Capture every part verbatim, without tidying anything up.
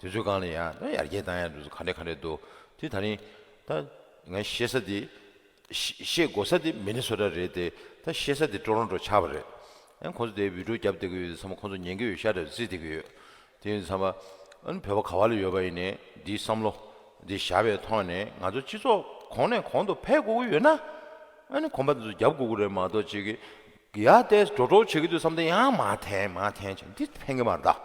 དེ་ཚོའི་སྒང་ལ་ཡང་ད་ཡར་རྒྱས་བཏང་ཡ་འདུག་ག་འདྲ་ག་འདྲ་འདུག་དེ་ད་རིང་ད་ངས་བཤད་ས་དེ་བཤད་དགོས་ས་དེ་མི་ནི་སོ་ཊ་རེད་དེ། ད་བཤད་ས་དེ་ཊོ་རོན་ཊོ་ཆགས་པ་རེད། ཨ་ཁོང་ཚོ་དེ་བི་ཌི་ཡོ་རྒྱབ་བསྡད་ཀྱི་ཡོད་དུས་ཚང་མ་ཁོང་ཚོ་ཉན་གྱི་ཡོད་ཤག་རེད་བརྩིས་བསྡད་ཀྱི་ཡོད། དེ་ཡིན་དུས་ཚང་མ་ཨ་ནི་བོད་པ་ག་བ་ལ་ཡོད་པ་ཡིན་ནའི་འདིའི་བསམ་བློ་འདི་བཞག་པའི་ཐོག་ནས་ང་ཚོ་སྤྱི་ཚོགས་གོང་ནས་གོང་དུ་འཕེལ་དགོས་ཀྱི་ཡོད་ན་ཨ་ནི་གོམ་པ་འདི་ཚོ་རྒྱབ་དགོས་ཀྱི་རེད་མ་གཏོགས་ཅིག་གི་ཡར་ཏོག་ཙམ་འགྲོ་འགྲོ་བྱེད་ཀྱི་འདུག་བསམ་སྟེ་ཡང་མར་འཐེན་མར་འཐེན་བྱས་འདི་ཕན་གྱི་མ་རེད་ད།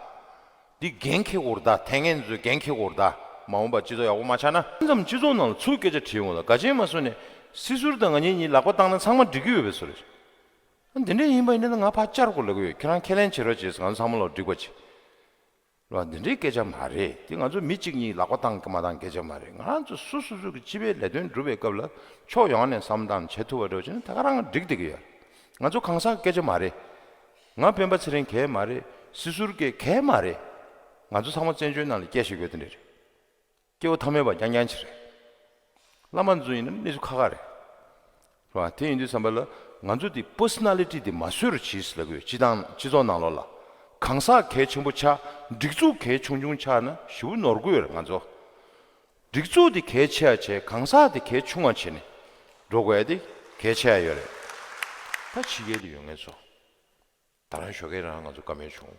འདི་འགན་འཁྱེར་དགོས་རེད་ད། འཐེན་མཁན་ཚོས་འགན་འཁྱེར་དགོས་རེད་ད། མ་འོངས་པར་སྤྱི་ཚོགས་ཡག་པོ་མ་ཆགས་ན། ཕན་ཙམ་སྤྱི་ཚོགས་ནང་ལ་ཚུར་སྐད་ཆ་དྲིས་འོང་ལ་དགའ་ཆེན་མ་སོང་ནས་སྲིད་ཟུར་དང་ང་གཉིས་གཉིས་ལག་པ་བཏང་ན་ཚང་མ་འགྲིག་གི་ཡོད་པའི་བཟོ་རེད། འདི་འདྲ་ཡིན་པ་ཡིན་ན་ང་ཕར་བཅར་དགོས་ལབ་ཀྱི་ཡོད། ཁྱེད་རང་ཁས་ལེན་བྱེད་རོགས་བྱེད་ཟེར། ང་ཚོ་ཚང་མ་ལོག་འགྲིག་པ་བྱེད། ལ་འདི་འདྲའི་སྐད་ཆ་མ་རེད། དེ་ང་ཚོ་མི་གཅིག་གཉིས་ལག་པ་བཏང་གི་མ་བཏང་སྐད་ཆ་མ་རེད། ང་རང་ཚོ་སོ་སོ་སོ་གི་སྤྱི་པའི་ལས་དོན་སྒྲུབ་པའི་སྐབས་ལ་ཕྱོགས་ཡོངས་ནས་བསམ་བློ་བཏང་བྱེད་ཐུབ་པ་འགྲོ་བྱས་ན་ད་ག་རང་འགྲིག་བསྡད་ཀྱི་ཡོད། ང་ཚོ་གང་ཟག་སྐད་ཆ་མ་རེད། ང་སྤེན་པ་ཚེ་རིང་གལ་མ་རེད། སྲིད་ཟུར་གྱི་གལ་མ་རེད། ང་ཚོ་ཚང་མ་བཙན་བྱོལ་ནང་ལ་སྐད་ཆ་ཡོད་དེ་འདྲ་རེད། སྐྱེ་བོ་ཐ་མལ་པ་རྐྱང་རྐྱང་ཅིག་རེད། བླ་མ་ཚོ་ཡིན་ན་གནས་ཚུལ་ཁག་ཁག་རེད། རེད་བ། དེ་ཡིན་དུས་ཙམ་པ་ལ་ང་ཚོ་འདི་པར་སོ་ན་ལི་ཊི་འདི་མ་བཟོས་རོགས་གྱིས་ལབ་ཀྱི་ཡོད། སྤྱི་བཏང་སྤྱི་ཚོགས་ནང་ལོགས་ལ་གང་ཟག་གལ་ཆེན་པོ་ཆགས། སྒྲིག་འཛུགས་གལ་ཆུང་ཆུང་ཆགས་ན་ཞེ་པོ་ནོར་གྱི་ཡོད་རེད། ང་ཚོ་སྒྲིག་འཛུགས་འདི་གལ་ཆེ་བ་བྱས། གང་ཟག་འདི་གལ་ཆུང་བ་བྱས་ནས་འགྲོ་དགོས་ཡ་འདི་གལ་ཆེ་བ་ཡོད་རེད། ད་ཕྱི་རྒྱལ་དུ་ཡོད་མཁན་ཚོ། ད་རང་ཞོགས་ཀས་རང་ང་ཚོ་བཀའ་མོལ་བྱུང་།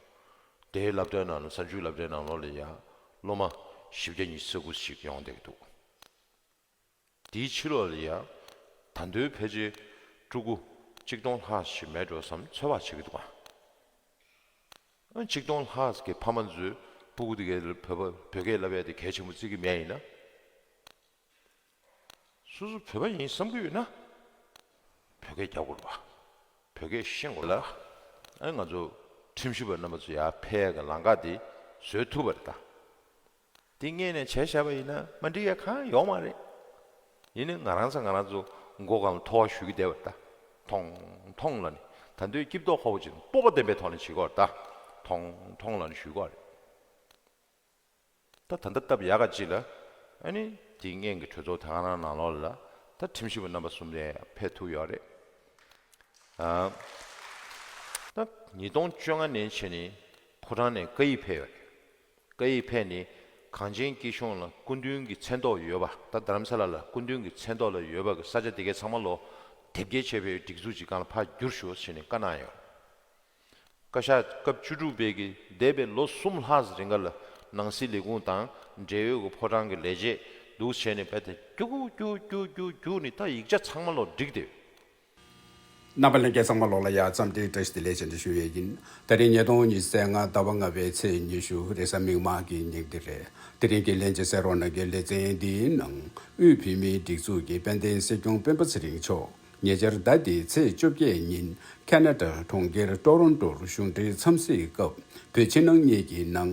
དེའི་སློབ་གྲྭའི་ནང་ལ་གསར་འགྱུར་སློབ་གྲྭའི་ནང་ལོགས་ལ་ཡ་སློབ་མ་བཞི་བརྒྱ་ཉི་ཤུ་རྩ་དགུ་ཞིག་ཡོང་བསྡད་ཀྱི་འདུག་དེའི་ཕྱི་ལོགས་ལ་ཡ་ད་དུང་ཕལ་ཆེར་ཕྲུ་གུ་གཅིག་སྟོང་ལྷག་ཞིག་མེད་འགྲོ་བསམ་ཚོད་དཔག་བྱེད་ཀྱི་འདུག་ག་ཨ་གཅིག་སྟོང་ལྷག་གི་ཕ་མ་ཚོས་སྤུ་གུ་དེ་གའི་བོད་པ་བོད་སྐད་བསླབ་ཡ་དེ་གལ་ཆེན་པོ་བརྩི་གི་མེད་ཡིན་ན། སོ་སོ་བོད་པ་ཡིན་བསམ་གྱི་ཡོད་ན། བོད་སྐད་རྒྱག་དགོས་རེད་པ། བོད་སྐད་ཤེས་དགོས་ལ། ཨ་ང་ཚོ་ཁྲིམས་ཞིབ་པ་རྣམ་པ་ཚོ་ཡར་ཕེབས་ཡག་གི་ལམ་ཁ་དེ་བཟོས་ཐུབ་པ་རེད་ད། དེ་སྔས་ནས་བྱས་བཞག་པ་ཡིན་ན་མ་འགྲིག་ཡ་གང་ཡོད་མ་རེད། ཡིན་ནའི་ང་རང་ཚོ་ང་རང་ཚོ་མགོ་སྒང་ལ་ཐོ་བ་གཞུས་ཀྱི་བསྡད་པ་རེད་ད། ཐོང་ཐོང་ལབ་ནས་ད་དུང་སྐྱིབས་མདོག་ཁ་པོ་ཅིག་སྤོབས་པ་ལྡན་པའི་ཐོག་ནས་བྱེད་དགོས་རེད་ད། ཐོང་ཐོང་ལབ་ནས་གཞུས་དགོས་རེད། ད་ད་ལྟ་སྟབས་ཡག་ག་ཅིག་ལ། ཨ་ནི་དེའི་སྔོན་གྱི་གྲོས་ཚོགས་དེ་ག་རང་ནང་ལོགས་ལ་ད་ཁྲིམས་ཞིབ་པ་རྣམ་པ་གསུམ་ལས་ཕེབས་ཐུབ་ཡོད་རེད། ཨ། ད་ཉིས་སྟོང་བཅོ་ལྔ་ནས་བྱས་ནས་ཕོ་བྲང་ནས་བཀའ་ཡིག་ཕེབས་ཡོད་རེད། བཀའ་ཡིག་ཕེབས་ནས་གངས་ཅན་སྐྱིད་གཤོངས་ལ་སྐུ་མདུན་གྱི་མཚན་ཐོག་ཡོད་པ། ད་རྡ་རམ་ས་ལ་ལ་སྐུ་མདུན་གྱི་མཚན་ཐོག་ལ་ཡོད་པ་གི་ས་ཆ་དེ་གའི་ཚང་མ་ལོ་དེབ་སྐྱེལ་བྱས་པའི་སྒྲིག་འཛུགས་ཀྱི་སྒང་ལ་ཕར་བསྒྱུར་ཤོག་ཟེར་ནས་བཀའ་གནང་ཡོད། བཀའ་ཤག་སྐབས་བཅུ་དྲུག་པའི་གི་འདས་པའི་ལོ་གསུམ་ལྷག་ཙམ་རིང་ག་ལ་ནང་སྲིད་ལས་ཁུངས་དང་འབྲེལ་ཡོད་ཀྱི་ཕོ་བྲང་གི་ལས་བྱེད་འདུག་བྱས་ནས་བལ་ཏེ་རྒྱུག་རྒྱུག་རྒྱུག་རྒྱུག་རྒྱུག་ནས་ད་ཡིག་ཆ་ཚང་མ་ལོག་བསྒྲིགས་ཏེ། རྣམ་པ་ལྷན་རྒྱས་ཚང་མ་ལོག་ལ་ཡ་འཚམས་འདྲི་བཀྲ་ཤིས་བདེ་ལེགས་བཅས་འདྲི་ཞུ་ཡས་ཡིན། ད་རིང་ཉིས་སྟོང་ཉི་ཤུ་རྩ་ལྔ་ཟླ་བ་ལྔ་པའི་ཚེས་ཉི་ཤུ་རེས་གཟའ་མིག་དམར་གྱི་ཉིན་དེ་རེད། དེ་རིང་གི་ལྷན་རྒྱས་གསན་རོགས་གནང་གི་ལེ་ཚན་འདིའི་ནང་དབུས་བོད་མིའི་སྒྲིག་འཛུགས་ཀྱི་དཔལ་ལྡན་སྲིད་སྐྱོང་སྤེན་པ་ཚེ་རིང་མཆོག་ཉེ་ཆར་ཟླ་འདིའི་ཚེས་བཅོ་བརྒྱད་ཉིན་ཁ་ན་ཌ་གྲོང་ཁྱེར་ཀྲོ་རོན་ཀྲོར་གཞུང་འབྲེལ་འཚམས་གཟིགས་སྐབས་བོད་ཕྱི་ནང་གཉིས་ཀྱི་ནང་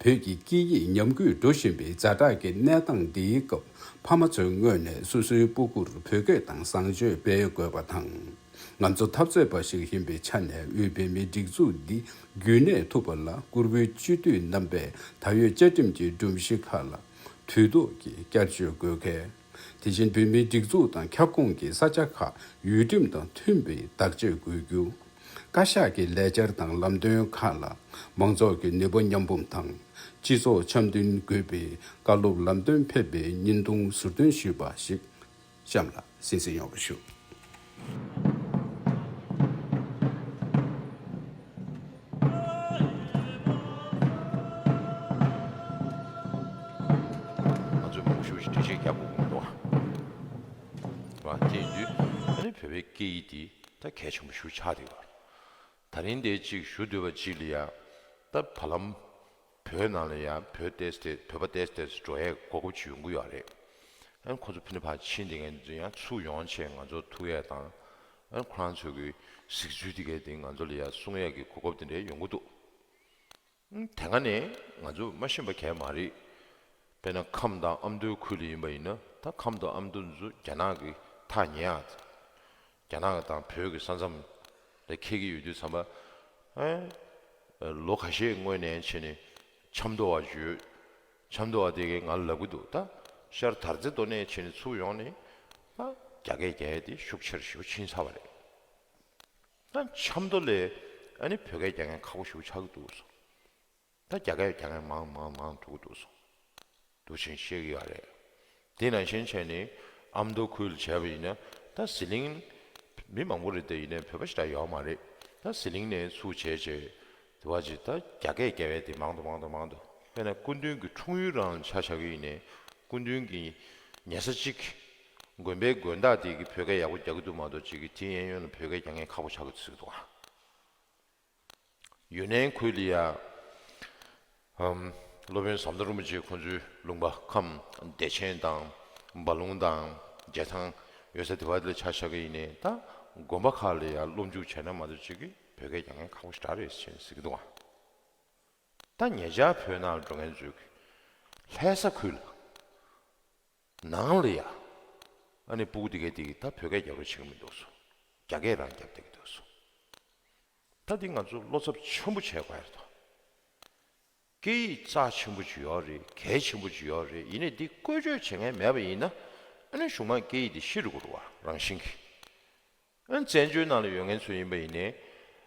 བོད་ཀྱི་སྐད་ཡིག་ཉམས་རྒུད་འགྲོ་བཞིན་པའི་ཛ་དྲག་གི་གནས་སྟངས་འདིའི་སྐབས་ཕ་མ་ཚོའི་ངོས་ནས་སོ་སོའི་སྤུ་གུར་བོད་སྐད་དང་བཟང་སྤྱོད་སྤེལ་དགོས་པ་དང་། ང་ཚོ་འཐབ་རྩོད་པ་ཞིག་ཡིན་པའི་ཆ་ནས་དབུས་བོད་མིའི་སྒྲིག་འཛུགས་འདི་རྒྱུན་གནས་ཐུབ་པ་ལ་བཀུར་འོས་སྤྱི་འཐུས་རྣམ་པས་ད་ཡོད་བཅའ་ཁྲིམས་ཀྱི་སྒྲོམ་གཞི་ཁག་ལ་དུས་ཐོག་གི་བསྐྱར་བཅོས་དགོས་གལ། དེ་བཞིན་བོད་མིའི་སྒྲིག་འཛུགས་དང་ཁྱབ་ཁོངས་ཀྱི་ས་ཆ་ཁག་ཡུལ་ཁྲིམས་དང་མཐུན་པའི་བདག་གཅེས་དགོས་རྒྱུ། བཀའ་ཤག་གི་ལས་འཆར་དང་ལམ་སྟོན་ཁག་ལ་མང་ཚོགས་ཀྱི་ནུས་པ་མཉམ་སྤུངས་དང་སྤྱི་ཚོགས་འཆམ་མཐུན་དགོས་པའི་བཀའ་སློབ་ལམ་སྟོན་ཕེབས་པའི་བརྙན་ཐུང་ཟུར་འདོན་ཞུས་པ་ཞིག་གཤམ་ལ་གསན་གཟིགས་ཡོང་བ་ཞུ། ང་ཚོས་མང་པོ་ཞེ་པོ་ཅིག་འགྲེལ་བཤད་རྒྱག་དགོས་ཀྱི་མི་འདུག་བ། དེ་ཡིན་དུས་ཨ་ནི་བོད་པའི་སྐད་ཡིག་འདི་ད་གལ་ཆེན་པོ་ཞེ་པོ་ཆགས་བསྡད་ཡོད་རེད། ད་རིང་འདིར་ཅིག་ཞུ་འདོད་པ་ཅིག་ལ་ཡ། ད་བར་ལམ་བོད་ནང་ལ་ཡ་བོད་ཏོག་ཙམ་བོད་པ་ཏོག་ཙམ་འགྲོ་ཡའི་གོ་སྐབས་ཅིག་ཡོང་གི་ཡོད་རེད། ཨ་ནི་ཁོ་ཚོ་ཕ་གི་ཕར་ཕྱིན་བསྡད་མཁན་ཚོ་ཡང་ཚུར་ཡོང་བྱས་ང་ཚོ་ཐུག་ཡས་དང་། ཨ་ནི་ཁོ་རང་ཚོ་གི་གཟིགས་ཚུལ་དེ་གའི་དེ་ང་ཚོ་ལ་ཡ་གསུང་ཡས་ཀྱི་གོ་སྐབས་དེ་འདྲ་ཡོང་གི་འདུག་དེ་སྔ་ནས་ང་ཚོ་མ་ཤེས་པ་གང་ཡང་མ་རེད། དཔེར་ན་ཁམས་དང་ཨ་མདོའི་ཁུལ་ལ་ཡིན་པ་ཡིན་ན་ད་ཁམས་དང་ཨ་མདོ་ཚོ་རྒྱ་ནག་གི་ཐག་ཉེ་ཡ། རྒྱ་ནག་དང་བོད་ཀྱི་ས་མཚམས་ལ་འཁེལ་གྱི་ཡོད་དུས་ཙམ་པ། ཨེ། ལོ་ཁ་ཤས་སྔོན་ནས་བྱས་ནས་ཆབ་མདོ་བ་ཡོད། ཆབ་མདོ་བ་དེ་གས་ང་ལ་ལབ་ཀྱི་འདུག་ད་ཤར་དར་རྩེ་མདོ་ནས་བྱས་ནས་ཚུར་ཡོང་ནས་ད་རྒྱ་སྐད་རྒྱག་ཡས་དེ་ཤུགས་ཆེར་ཞེ་པོ་ཕྱིན་ཚར་བ་རེད། ད་ཆབ་མདོ་ལ་ཨ་ནི་བོད་སྐད་རྒྱག་མཁན་ཁག་པོ་ཞེ་པོ་ཆགས་ཀྱི་འདུག་ཟེར། ད་རྒྱ་སྐད་རྒྱག་མཁན་མང་མང་མང་འགྲོ་གི་འདུག་སོང་། འདུག་བཞིན་བཤད་ཀྱི་ཡོད་རེད། དེ་ནང་བཞིན་བྱས་ནས་ཨ་མདོ་ཁུལ་བྱས་པ་ཡིན་ན་ད་ཟི་ལིང་མི་མང་པོ་རེད་དེ། ཡིན་ནའི་བོད་པ་ཞེ་དྲག་ཡོད་མ་རེད། ད་ཟི་ལིང་ནས་ཚུར་བྱས་བྱས་དེ་བ་ཅིག་ད་རྒྱ་སྐད་རྒྱབ་པའི་དེ་མང་དུ་མང་དུ་མང་དུ། དཔེར་ན་སྐུ་མདུན་གྱི་འཁྲུངས་ཡུལ་རང་ཆ་བཞག་གི་ཡིན་ནའི་སྐུ་མདུན་གྱི་ཉལ་ས་གཅིག་དགོན་པའི་དགོན་བདག་དེ་གི་བོད་སྐད་ཡག་པོ་རྒྱག་གི་འདུག་མ་གཏོགས་གཅིག་གི་དེ་གཡས་གཡོན་ལ་བོད་སྐད་རྒྱག་མཁན་ཁག་པོ་ཆགས་ཀྱི་ཚུལ་འདུག་ཨ། ཡུན་ནན་ཁུལ་ལ་ཡ། ཨམ། སློབ་དཔོན་ཟམ་གདོང་རིན་པོ་ཆེ་ཁོང་ཚོའི་ལུང་པ་ཁམས་བདེ་ཆེན་དང་། འབའ་ལུང་དང་། རྒྱལ་ཐང་ཡོད་ས་དེ་བ་དེ་ལ་ཆ་བཞག་གི་ཡིན་ནའི་ད་དགོན་པ་ཁག་ལ་ཡ་སློབ་འཇུག་བྱས་ན་མ་གཏོགས་གཅིག་གི་བོད་སྐད་རྒྱག་མཁན་ཁག་པོ་ཞེ་དྲག་རེད་ཟེར་ཟེར་གྱི་འདུག་ཨ། ད་ཉེ་ཆར་བོད་ནང་འགྲོ་མཁན་ཚོས་ལྷ་ས་ཁུལ་ནང་ལ་ཡ་ཨ་ནི་སྤུ་གུ་དེ་གའི་དེ་གི་ད་བོད་སྐད་རྒྱག་རོགས་བྱེད་ཀྱི་མི་འདུག་སོ། རྒྱ་སྐད་རང་རྒྱབ་བསྡད་ཀྱི་འདུག་སོ། ད་འདི་ང་ཚོ་བློ་འཚབ་ཆེན་པོ་བྱེད་དགོས་ཡ་རེད་དོ། སྐད་ཡིག་རྩ་ཆེན་པོ་ཅིག་ཡོད་རེད། གལ་ཆེན་པོ་ཅིག་ཡོད་རེད། ཡིན་ནའི་འདི་བཀོལ་སྤྱོད་བྱེད་མཁན་མེད་པ་ཡིན་ན་ཨ་ནི་གཞུག་མ་སྐད་ཡིག་འདི་ཤི་འགྲོ་གི་རེད་བ། རང་བཞིན་གྱིས། ཨ་ནི་བཙན་བྱོལ་ནང་ལ་ཡོད་མཁན་ཚོ་ཡིན་པ་ཡིན་ནའི་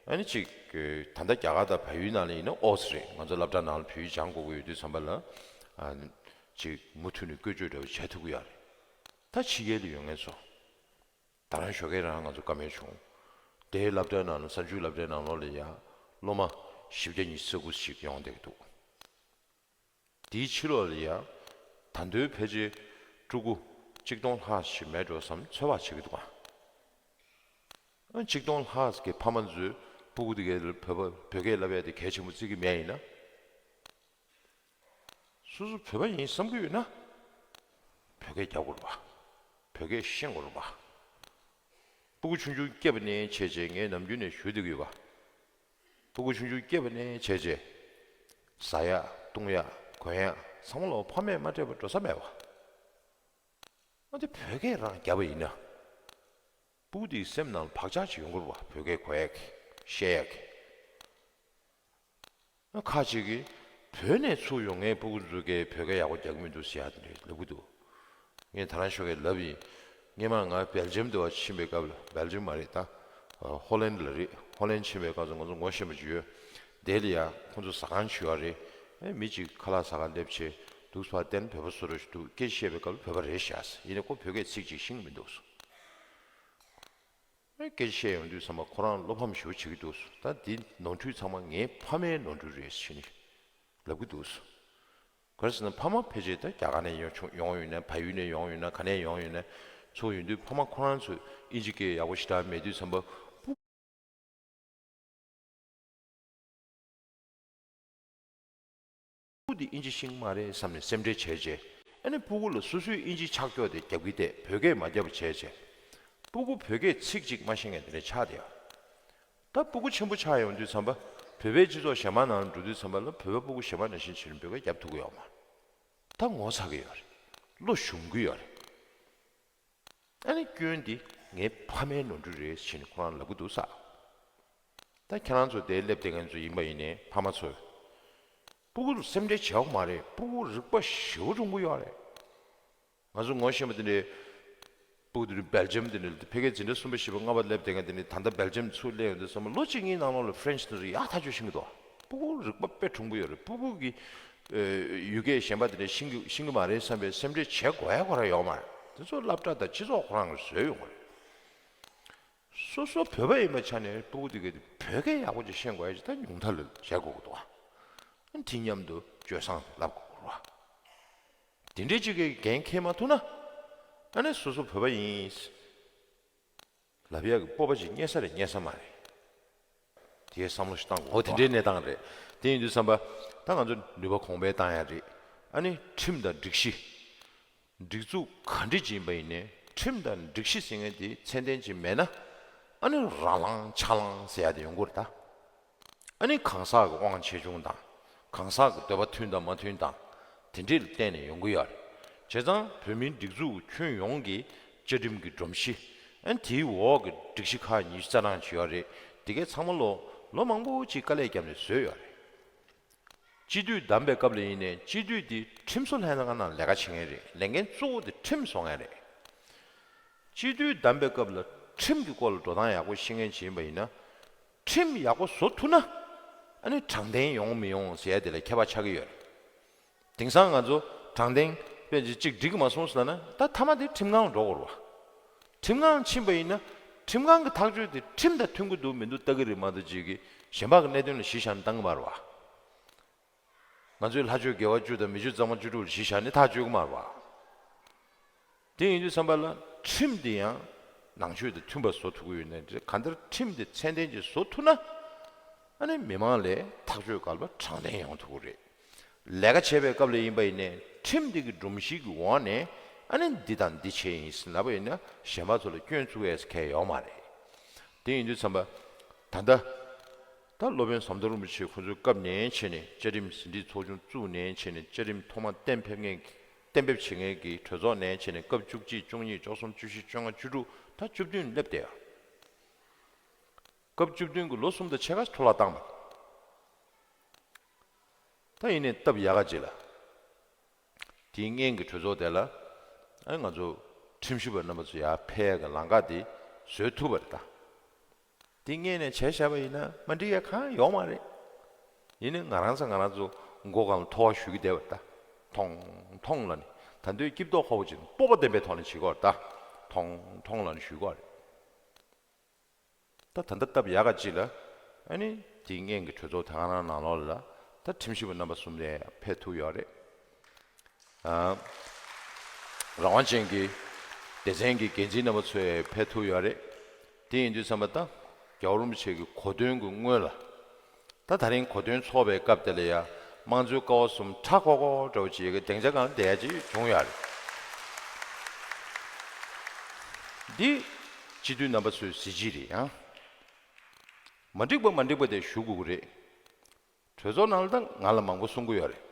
ཨ་ནི་ཅིག་ད་ལྟ་རྒྱ་གར་དང་བལ་ཡུལ་ནང་ལ་ཡིན་ན་ཨོ་ཙི་རེད། ང་ཚོ་སློབ་གྲྭ་ནང་ལ་བོད་ཡིག་སྦྱང་དགོས་ཀྱི་ཡོད་དུས་ཙམ་པ་ལ་ཨ་ནི་ཅིག་མུ་མཐུད་ནས་བཀོལ་སྤྱོད་འདྲ་བོ་བྱེད་ཐུབ་ཀྱི་ཡོད་རེད། ད་ཕྱི་རྒྱལ་ལ་ཡོད་མཁན་ཚོ། ད་རང་ཞོགས་ཀས་རང་ང་ཚོ་བཀའ་མོལ་བྱུང་། དེའི་སློབ་གྲྭའི་ནང་ལ་གསར་འགྱུར་སློབ་གྲྭའི་ནང་ལོགས་ལ་ཡ་སློབ་མ་བཞི་བརྒྱ་ཉི་ཤུ་རྩ་དགུ་ཞིག་ཡོང་བསྡད་ཀྱི་འདུག་དེའི་ཕྱི་ལོགས་ལ་ཡ་ད་དུང་ཕལ་ཆེར་ཕྲུ་གུ་གཅིག་སྟོང་ལྷག་ཞིག་མེད་འགྲོ་བསམ་ཚོད་དཔག་བྱེད་ཀྱི་འདུག་ག་གཅིག་སྟོང་ལྷག་གི་ཕ་མ་ཚོས་སྤུ་གུ་དེ་གའི་བོད་པ་བོད་སྐད་བསླབ་ཡ་དེ་གལ་ཆེན་པོ་བརྩི་གི་མེད་ཡིན་ན། སོ་སོ་བོད་པ་ཡིན་བསམ་གྱི་ཡོད་ན། བོད་སྐད་རྒྱག་དགོས་རེད་པ། བོད་སྐད་ཤེས་དགོས་རེད་པ། སྤུ་གུ་ཆུང་ཆུང་སྐྱེས་པ་ནས་བྱས་བྱས་ངས་ནམ་རྒྱུན་ནས་ཞུ་བསྡད་ཀྱི་ཡོད་པ། སྤུ་གུ་ཆུང་ཆུང་སྐྱེས་པ་ནས་བྱས་བྱས། ཟ་ཡག་བཏུང་ཡག་གོན་ཡག་ཚང་མ་ལོ་ཕ་མས་མ་སྤྲད་པ་འགྲོ་ས་མེད་པ། འོ་དེ་བོད་སྐད་རང་བརྒྱབ་པ་ཡིན་ན། སྤུ་གུ་དེའི་སེམས་ནང་ལ་བག་ཆགས་ཅིག་ཡོང་གི་རེད་པ། བོད་སྐད་གོ་ཡག་གི་བཤད་ཡག་གི། ཁ་ཅིག་གིས་བོད་ནས་ཚུར་ཡོང་མཁན་སྤུ་གུ་ཚོ་གིས་བོད་སྐད་ཡག་པོ་རྒྱག་གི་མི་འདུག་ཟེར་ཡག་དེ་འདྲ་ལབ་ཀྱི་འདུག་ངས་ད་རང་ཞོགས་ཀས་ལབ་ཡིན། སྔོན་མ་ང་སྦེལ་ཇམ་དེ་བ་ཕྱིན་པའི་སྐབས་ལ། སྦེལ་ཇམ་མ་རེད་ད། ཧོ་ལན་ལ་རེད། ཧོ་ལན་ཕྱིན་པའི་སྐབས་སུ་ང་ཚོ་ངོ་ཤེས་པ་ཅིག་ཡོད། དེ་ལ་ཡ་ཁོང་ཚོ་ཟ་ཁང་ཞིག་ཡོད་རེད། ཨེ་མི་གཅིག་ཁ་ལག་ཟ་ག་སླེབས་བྱས་འདུག་ཕར་བསྟན། བོད་པ་བཟོ་འདྲ་ཞིག་འདུག་སྐད་ཆ་བཤད་པའི་སྐབས་ལ་བོད་པ་རེད་ཤག་ཟེར། ཡིན་ནའི་ཁོ་བོད་སྐད་ཚིག་གཅིག་ཤེས་ཀྱི་མི་འདུག་ཟེར། སྐད་ཆ་བཤད་ཡོང་དུས་ཚང་མ་ཁོ་རང་བློ་ཕམ་ཞེ་པོ་བྱེད་ཀྱི་འདུག་ད་འདི་ནོར་འཁྲུལ་ཚང་མ་ངའི་ཕ་མའི་ནོར་འཁྲུལ་རེད་ཟེར་ནས་ལབ་ཀྱི་འདུག་ག་རེ་ཟེར་ན་ཕ་མ་ཕལ་ཆེར་ད་རྒྱ་གར་ནས་ཡོང་ཆུང་ཡོང་ཡོད་ན། བལ་ཡུལ་ནས་ཡོང་ཡོད་ན། ག་ནས་ཡོང་ཡོད་ན། ཚུར་ཡོང་དུས་ཕ་མ་ཁོ་རང་ཚོས་ཨིན་ཇི་སྐད་ཡག་པོ་ཞེ་དྲག་མེད་དུས་ཙམ་པ། སྤུ་གུ་འདི་ཨིན་ཇི་ཤེས་ཀྱི་མ་རེད་བསམ་ནས་སེམས་ཁྲལ་བྱས་བྱས། ཨ་ནི་སྤུ་གུ་ལ་སོ་སོའི་ཨིན་ཇི་ཆག་ཀྱོག་དེ་རྒྱབ་ཀྱི་བསྡད། བོད་སྐད་མ་རྒྱབ་པ་བྱས་བྱས། སྤུ་གུ་བོད་སྐད་ཚིག་གཅིག་མ་ཤེས་མཁན་དེ་འདྲ་ཆགས་བསྡད་ཡོད། ད་སྤུ་གུ་ཆེན་པོ་ཆགས་ཡོང་དུས་ཙམ་པ། བོད་པའི་སྤྱི་ཚོགས་གཞན་པ་ནང་ལ་འགྲོ་དུས་ཙམ་པ་ལ་བོད་པ་སྤུ་གུ་གཞན་པ་ནང་བཞིན་བྱས་ནས་བོད་སྐད་རྒྱབ་ཐུབ་ཀྱི་ཡོད་མ་རེད། ད་ངོ་ཚ་གི་ཡོད་རེད། བློ་ཞུམ་གི་ཡོད་རེད། ཨ་ནི་སྐྱོན་འདི་ངའི་ཕ་མའི་ནོར་འཁྲུལ་རེད་ཟེར་ནས་ཁོ་རང་ལབ་ཀྱི་འདུག་ས། ད་ཁྱེད་རང་ཚོ་དེ་སླེབས་བསྡད་མཁན་ཚོ་ཡིན་པ་ཡིན་ནའི་ཕ་མ་ཚོས། སྤུ་གུ་ཚོ་སེམས་ཁྲལ་བྱེད་དགོས་མ་རེད། སྤུ་གུ་རིག་པ་ཞེ་པོ་རུང་གི་ཡོད་རེད། ང་ཚོ་ངོ་ཤེས་པ་དེ་འདྲའི་སྤུ་གུ་དེ་འདྲའི་སྦེལ་ཇམ་དེ་འདྲའི་ཕ་གིའི་འཛིན་གྲྭ་གསུམ་པ་བཞི་པ་ལྔ་པ་སླེབས་བསྡད་མཁན་དེ་འདྲའི། ད་ལྟ་སྦེལ་ཇམ་ཚུར་སླེབས་ཡོང་དུས་ཙམ་པ་ལོ་གཅིག་གཉིས་ནང་ལོགས་ལ་ཕ་རེན་ཆི་དེ་ཚོ་ཡག་ཐག་ཆོད་ཤེས་ཀྱི་འདུག་སྤུ་གུ་རིག་པ་དཔེ་གྲུང་པོ་ཡོད་རེད། སྤུ་གུ་གི་ཨེ་ཡུལ་སྐད་གཞན་པ་དེ་འདྲ་ཤེས་ཀྱི་ཤེས་ཀྱི་མ་རེད་བསམ་པའི་སེམས་ཁྲལ་བྱེད་དགོས་ཡ་ཁོ་རང་ཡོད་མ་རེད། དེ་ཚོ་སློབ་གྲྭ་དང་སྤྱི་ཚོགས་ཁོ་རང་གིས་བཟོས་ཡོང་གི་རེད། སོ་སོ་བོད་པ་ཡིན་པའི་ཆ་ནས་སྤུ་གུ་དེ་གའི་བོད་སྐད་ཡག་པོ་ཅིག་ཤེས་དགོས་ཡ་ཅིག་ད་ཉུང་མཐའ་ལ་བྱེད་དགོས་ཀྱི་འདུག་ཨ། དེ་མཉམ་དུ་སྤྱོད་བཟང་བསླབ་དགོས་ཀྱི་རེད་བ། དེ་འདྲའི་ཅིག་གི་འགན་འཁྱེར་མ་ཐུབ་ན། ཨ་ནི་སོ་སོ་བོད་པ་ཡིན་ལབ་ཡག་གི་སྤོབས་པ་ཅིག་རྙེད་ས་རེད་རྙེད་ས་མ་རེད། དེའི་བསམ་བློ་ཞིག་བཏང་དགོས། འོ་དེ་འདྲའི་གནས་སྟངས་རེད། དེ་ཡིན་དུས་ཙམ་པ། ད་ང་ཚོ་ནུས་པ་གོང་འཕེལ་བཏང་ཡ་རེད། ཨ་ནི་ཁྲིམས་དང་སྒྲིག་གཞི། སྒྲིག་འཛུགས་ག་འདྲ་ཅིག་ཡིན་པ་ཡིན་ནའི་ཁྲིམས་དང་སྒྲིག་གཞི་ཟེར་མཁན་དེ་ཚད་ལྡན་ཅིག་མེད་ན། ཨ་ནི་རང་ལངས་ཆག་ལངས་ཟེར་ཡ་དེ་ཡོང་གི་རེད་ད། ཨ་ནི་གང་ཟག་གི་དབང་ཆེ་ཆུང་དང་། གང་ཟག་གི་འདོད་པ་མཐུན་དང་མ་མཐུན་དང་། དེ་འདྲ་ལ་བརྟེན་ནས་ཡོང་གི་ཡོད་རེད། བྱས་ཙང་བོད་མིའི་སྒྲིག་འཛུགས་ཁྱོན་ཡོངས་ཀྱི་བཅའ་ཁྲིམས་ཀྱི་སྒྲོམ་གཞི། ཨ་ནི་དེའི་འོག་གི་སྒྲིག་གཞི་ཁག་ཉི་ཤུ་རྩ་གྲངས་ཅིག་ཡོད་རེད། དེ་གའི་ཚང་མ་ལོ་ལོ་མང་པོ་ཅིག་དཀའ་ལས་བརྒྱབ་ནས་བཟོས་ཡོད་རེད། སྤྱི་འཐུས་བདམས་པའི་སྐབས་ལ་ཡིན་ནའི་སྤྱི་འཐུས་དེ་ཁྲིམས་བཟོ་ལྷན་ཁང་ནང་ལས་ཀ་བྱེད་མཁན་རེད། ལས་འགན་གཙོ་བོ་དེ་ཁྲིམས་བཟོ་མཁན་རེད། སྤྱི་འཐུས་བདམས་པའི་སྐབས་ལ་ཁྲིམས་ཀྱི་སྐོར་ལ་འགྲོ་སྟངས་ཡག་པོ་ཤེས་མཁན་ཅིག་ཡིན་པ་ཡིན་ན། ཁྲིམས་ཡག་པོ་བཟོ་ཐུབ་ན། ཨ་ནི་དྲང་བདེན་ཡོང་མི་ཡོང་ཟེར་ཡ་དེ་ལ་ཁྱད་པར་ཆགས་ཀྱི་ཡོད་རེད། དེང་སང་ང་ཚོ་དྲང་བདེན་དཔེ་ཅིག་ཅིག་འགྲིག་གི་མ་སོང་ཟེར་ན། ད་མཐའ་མ་དེ་ཁྲིམས་ཁང་འགྲོ་དགོས་རེད་བ། ཁྲིམས་ཁང་ཕྱིན་པ་ཡིན་ན། ཁྲིམས་ཁང་གི་ཐག་གཅོད་དེ་ཁྲིམས་དང་མཐུན་གྱི་འདུག་མི་འདུག་ལྟ་གི་རེད་མ་གཏོགས། ཅིག་གིས་གཞན་པ་གི་གནད་དོན་ལ་གཞི་བཞག་ནས་བཏང་གི་མ་རེད་བ། ང་ཚོའི་ལྷ་ཆོས་དགེ་བ་བཅུ་དང་མི་ཆོས་གཙང་མ་བཅུ་དྲུག་ལ་གཞི་བཞག་ནས་ཐག་གཅོད་ཀྱི་མ་རེད་བ། དེ་ཡིན་དུས་ཙམ་པ་ལ་ཁྲིམས་དེ་ཡང་ནང་ཆོས་དང་མཐུན་པ་བཟོ་ཐུབ་ཀྱི་ཡོད་ནའི་འདྲ། གང་ལྟར་ཁྲིམས་དེ་ཚད་ལྡན་ཅིག་བཟོ་ཐུབ་ན། ཨ་ནི་མི་མང་ལ་ཐག་གཅོད་སྐབས་ལ་དྲང་བདེན་ཡོང་ཐུབ་ཀྱི་རེད། ལས་ཀ་བྱེད་པའི་སྐབས་ལ་ཡིན་པ་ཡིན་ནའི་ཁྲིམས་དེ་གི་སྒྲོམ་གཞི་གི་འོག་ནས། ཨ་ནི་འདི་དང་འདི་བྱས་ཡིན་ཟེར་ལབ་པ་ཡིན་ན། གཞན་པ་ཚོ་ལ་སྐྱོན་བཙུགས་ཡས་གལ་ཡོད་མ་རེད། དེ་ཡིན་དུས་ཙམ་པ། ད་ལྟ། ད་སློབ་དཔོན་ཟམ་གདོང་རིན་པོ་ཆེ་ཁོ་ཚོའི་སྐབས་ནས་བྱས་ནས་བཅའ་ཁྲིམས་ཟིན་བྲིས་ཚོགས་ཆུང་བཙུགས་ནས་བྱས་ནས། བཅའ་ཁྲིམས་ཐོག་མ་གཏན་ཕེབས་མཁན། གཏན་འབེབས་བྱེད་མཁན་གྱི་གྲོས་ཚོགས་ནས་བྱས་ནས་སྐབས་བཅུ་གཅིག་བཅུ་གཉིས་བཅུ་གསུམ་བཅུ་བཞི་བཅོ་ལྔ་བཅུ་དྲུག་ད་བཅུ་བདུན་སླེབས་བསྡད་ཡོད། སྐབས་བཅུ་བདུན་གྱི་ལོ་གསུམ་དང་ཕྱེད་ཀ་འཕྲོ་བརླག་བཏང་བ། ད་ཡིན་ནའི་སྟབས་ཡག་ག་ཅིག་ལ། དེའི་སྔོན་གྱི་གྲོས་ཚོགས་དེ་ལ། ཨ་ང་ཚོ་ཁྲིམས་ཞིབ་པ་རྣམ་པ་ཚོ་ཡར་ཕེབས་ཀྱི་ལམ་ཁ་དེ་བཟོས་ཐུབ་པ་རེད་ད། དེ་སྔོན་ནས་བྱས་བཞག་པ་ཡིན་ན་མ་འགྲིག་ཡ་གང་ཡོད་མ་རེད། ཡིན་ནའི་ང་རང་ཚོ་ང་རང་ཚོ་མགོ་སྒང་ལ་ཐོ་བ་གཞུས་ཀྱི་བསྡད་པ་རེད་ད། ཐོང་ཐོང་ལབ་ནས། ད་དུང་སྐྱིབས་མདོག་ཁ་པོ་ཅིག་སྤོབས་པ་ལྡན་པའི་ཐོག་ནས་བྱེད་ཀྱི་ཡོད་རེད་ད། ཐོང་ཐོང་ལབ་ནས་གཞུས་ཀྱི་ཡོད་རེད། ད་ད་ལྟ་སྟབས་ཡག་ག་ཅིག་ལ། ཨ་ནི་དེའི་སྔོན་གྱི་གྲོས་ཚོགས་དེ་ག་རང་ནང་ལོགས་ལ་ད་ཁྲིམས་ཞིབ་པ་རྣམ་པ་གསུམ་དེ་ཕེབས་ཐུབ་ཡོད་རེད། ཨ། རང་དབང་ཅན་གྱི་སྡེ་ཚན་གྱི་འགན་འཛིན་རྣམ་པ་ཚོས་ཕེབས་ཐུབ་ཡོད་རེད། དེ་ཡིན་དུས་ཙམ་པ་ད་རྒྱལ་བ་རིན་པོ་ཆེ་གི་གོ་སྟོན་གྱི་སྔོན་ལ། ད་ད་རིང་གོ་སྟོན་ཚོགས་པའི་སྐབས་དེ་ལ་ཡ། དམངས་གཙོའི་ཀ་བ་གསུམ་ཁྲ་ཁོག་ཁོག་འདྲ་བོ་ཅིག་ཡོད་མཁན་སྡིངས་ཆ་སྒང་ལ་བསྡད་ཡ་ཅིག་བྱུང་ཡོད་རེད། འདི་སྤྱི་འཐུས་རྣམ་པ་ཚོའི་གཟི་བརྗིད་རེད་ཡང་། མ་འགྲིག་པ་མ་འགྲིག་པ་དེ་ཞུ་དགོས་ཀྱི་རེད། གྲོས་ཚོགས་ནང་ལ་ད་ང་ལ་མང་པོ་གསུང་གི་ཡོད་རེད།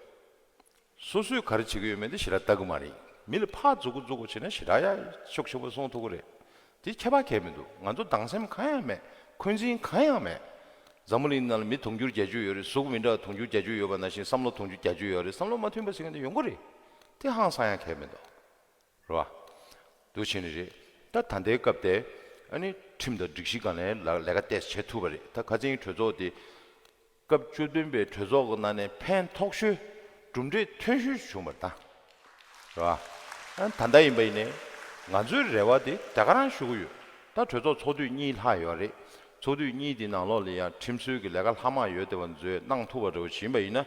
སོ་སོས་ག་རེ་བྱེད་ཀྱི་ཡོད་མེད་དེ་ཞེ་དྲག་ལྟ་གི་མ་རེད། མི་ལ་ཕར་མཛུབ་གུ་མཛུབ་གུ་བྱས་ན་ཞེ་དྲག་ཡ་ཤུགས་ཆེན་པོ་གསུང་ཐུབ་ཀྱི་རེད། དེ་ཁྱད་པར་གང་ཡང་མི་འདུག་ང་ཚོ་སྡང་སེམས་གང་ཡང་མེད། འཁོན་འཛིན་གང་ཡང་མེད། འཛམ་བུ་གླིང་ནང་ལ་མི་དུང་ཕྱུར་བརྒྱད་ཅུ་ཡོད་རེད། གཟུགས་མི་འདྲ་བ་དུང་ཕྱུར་བརྒྱད་ཅུ་ཡོད་པ་ནང་བཞིན་བསམ་བློ་དུང་ཕྱུར་བརྒྱད་ཅུ་ཡོད་རེད། བསམ་བློ་མ་མཐུན་པ་ཟེར་མཁན་དེ་ཡོང་གི་རེད། དེ་ཧང་སང་ཡ་གང་ཡང་མི་འདུག་རེད་བ། འདུག་བྱས་ནི་རེད། ད་ད་ལྟའི་སྐབས་དེ། ཨ་ནི་ཁྲིམས་དང་སྒྲིག་གཞི་སྒང་ནས་ལ་ལས་ཀ་ཏོག་ཙམ་བྱེད་ཐུབ་པ་རེད། ད་ཁ་སང་གྲོས་ཚོགས་དེ་སྐབས་བཅུ་བདུན་པའི་གྲོས་ཚོགས་ཀྱི་ནང་ནས་ཕན་ཐོགས་ཤོས། གྲུབ་འབྲས་ཐོན་ཤོས་བྱུང་བ་རེད་ད། རེད་བ། ཨ་ད་ལྟ་ཡིན་པ་ཡིན་ནའི་ང་ཚོའི་རེ་བ་དེ་ད་ག་རང་ཞུ་གི་ཡོད། ད་གྲོས་ཚོགས་ཚོགས་དུས་གཉིས་ལྷག་ཡོད་རེད། ཚོགས་དུས་གཉིས་དེ་ནང་ལོགས་ལ་ཡང་ཁྲིམས་སྲོལ་གྱི་ལས་ཀ་ལྷག་མ་ཡོད་བསྡད་པ་ཚོས་གནང་ཐུབ་པ་འདྲ་བོ་ཞིག་ཡིན་པ་ཡིན་ན།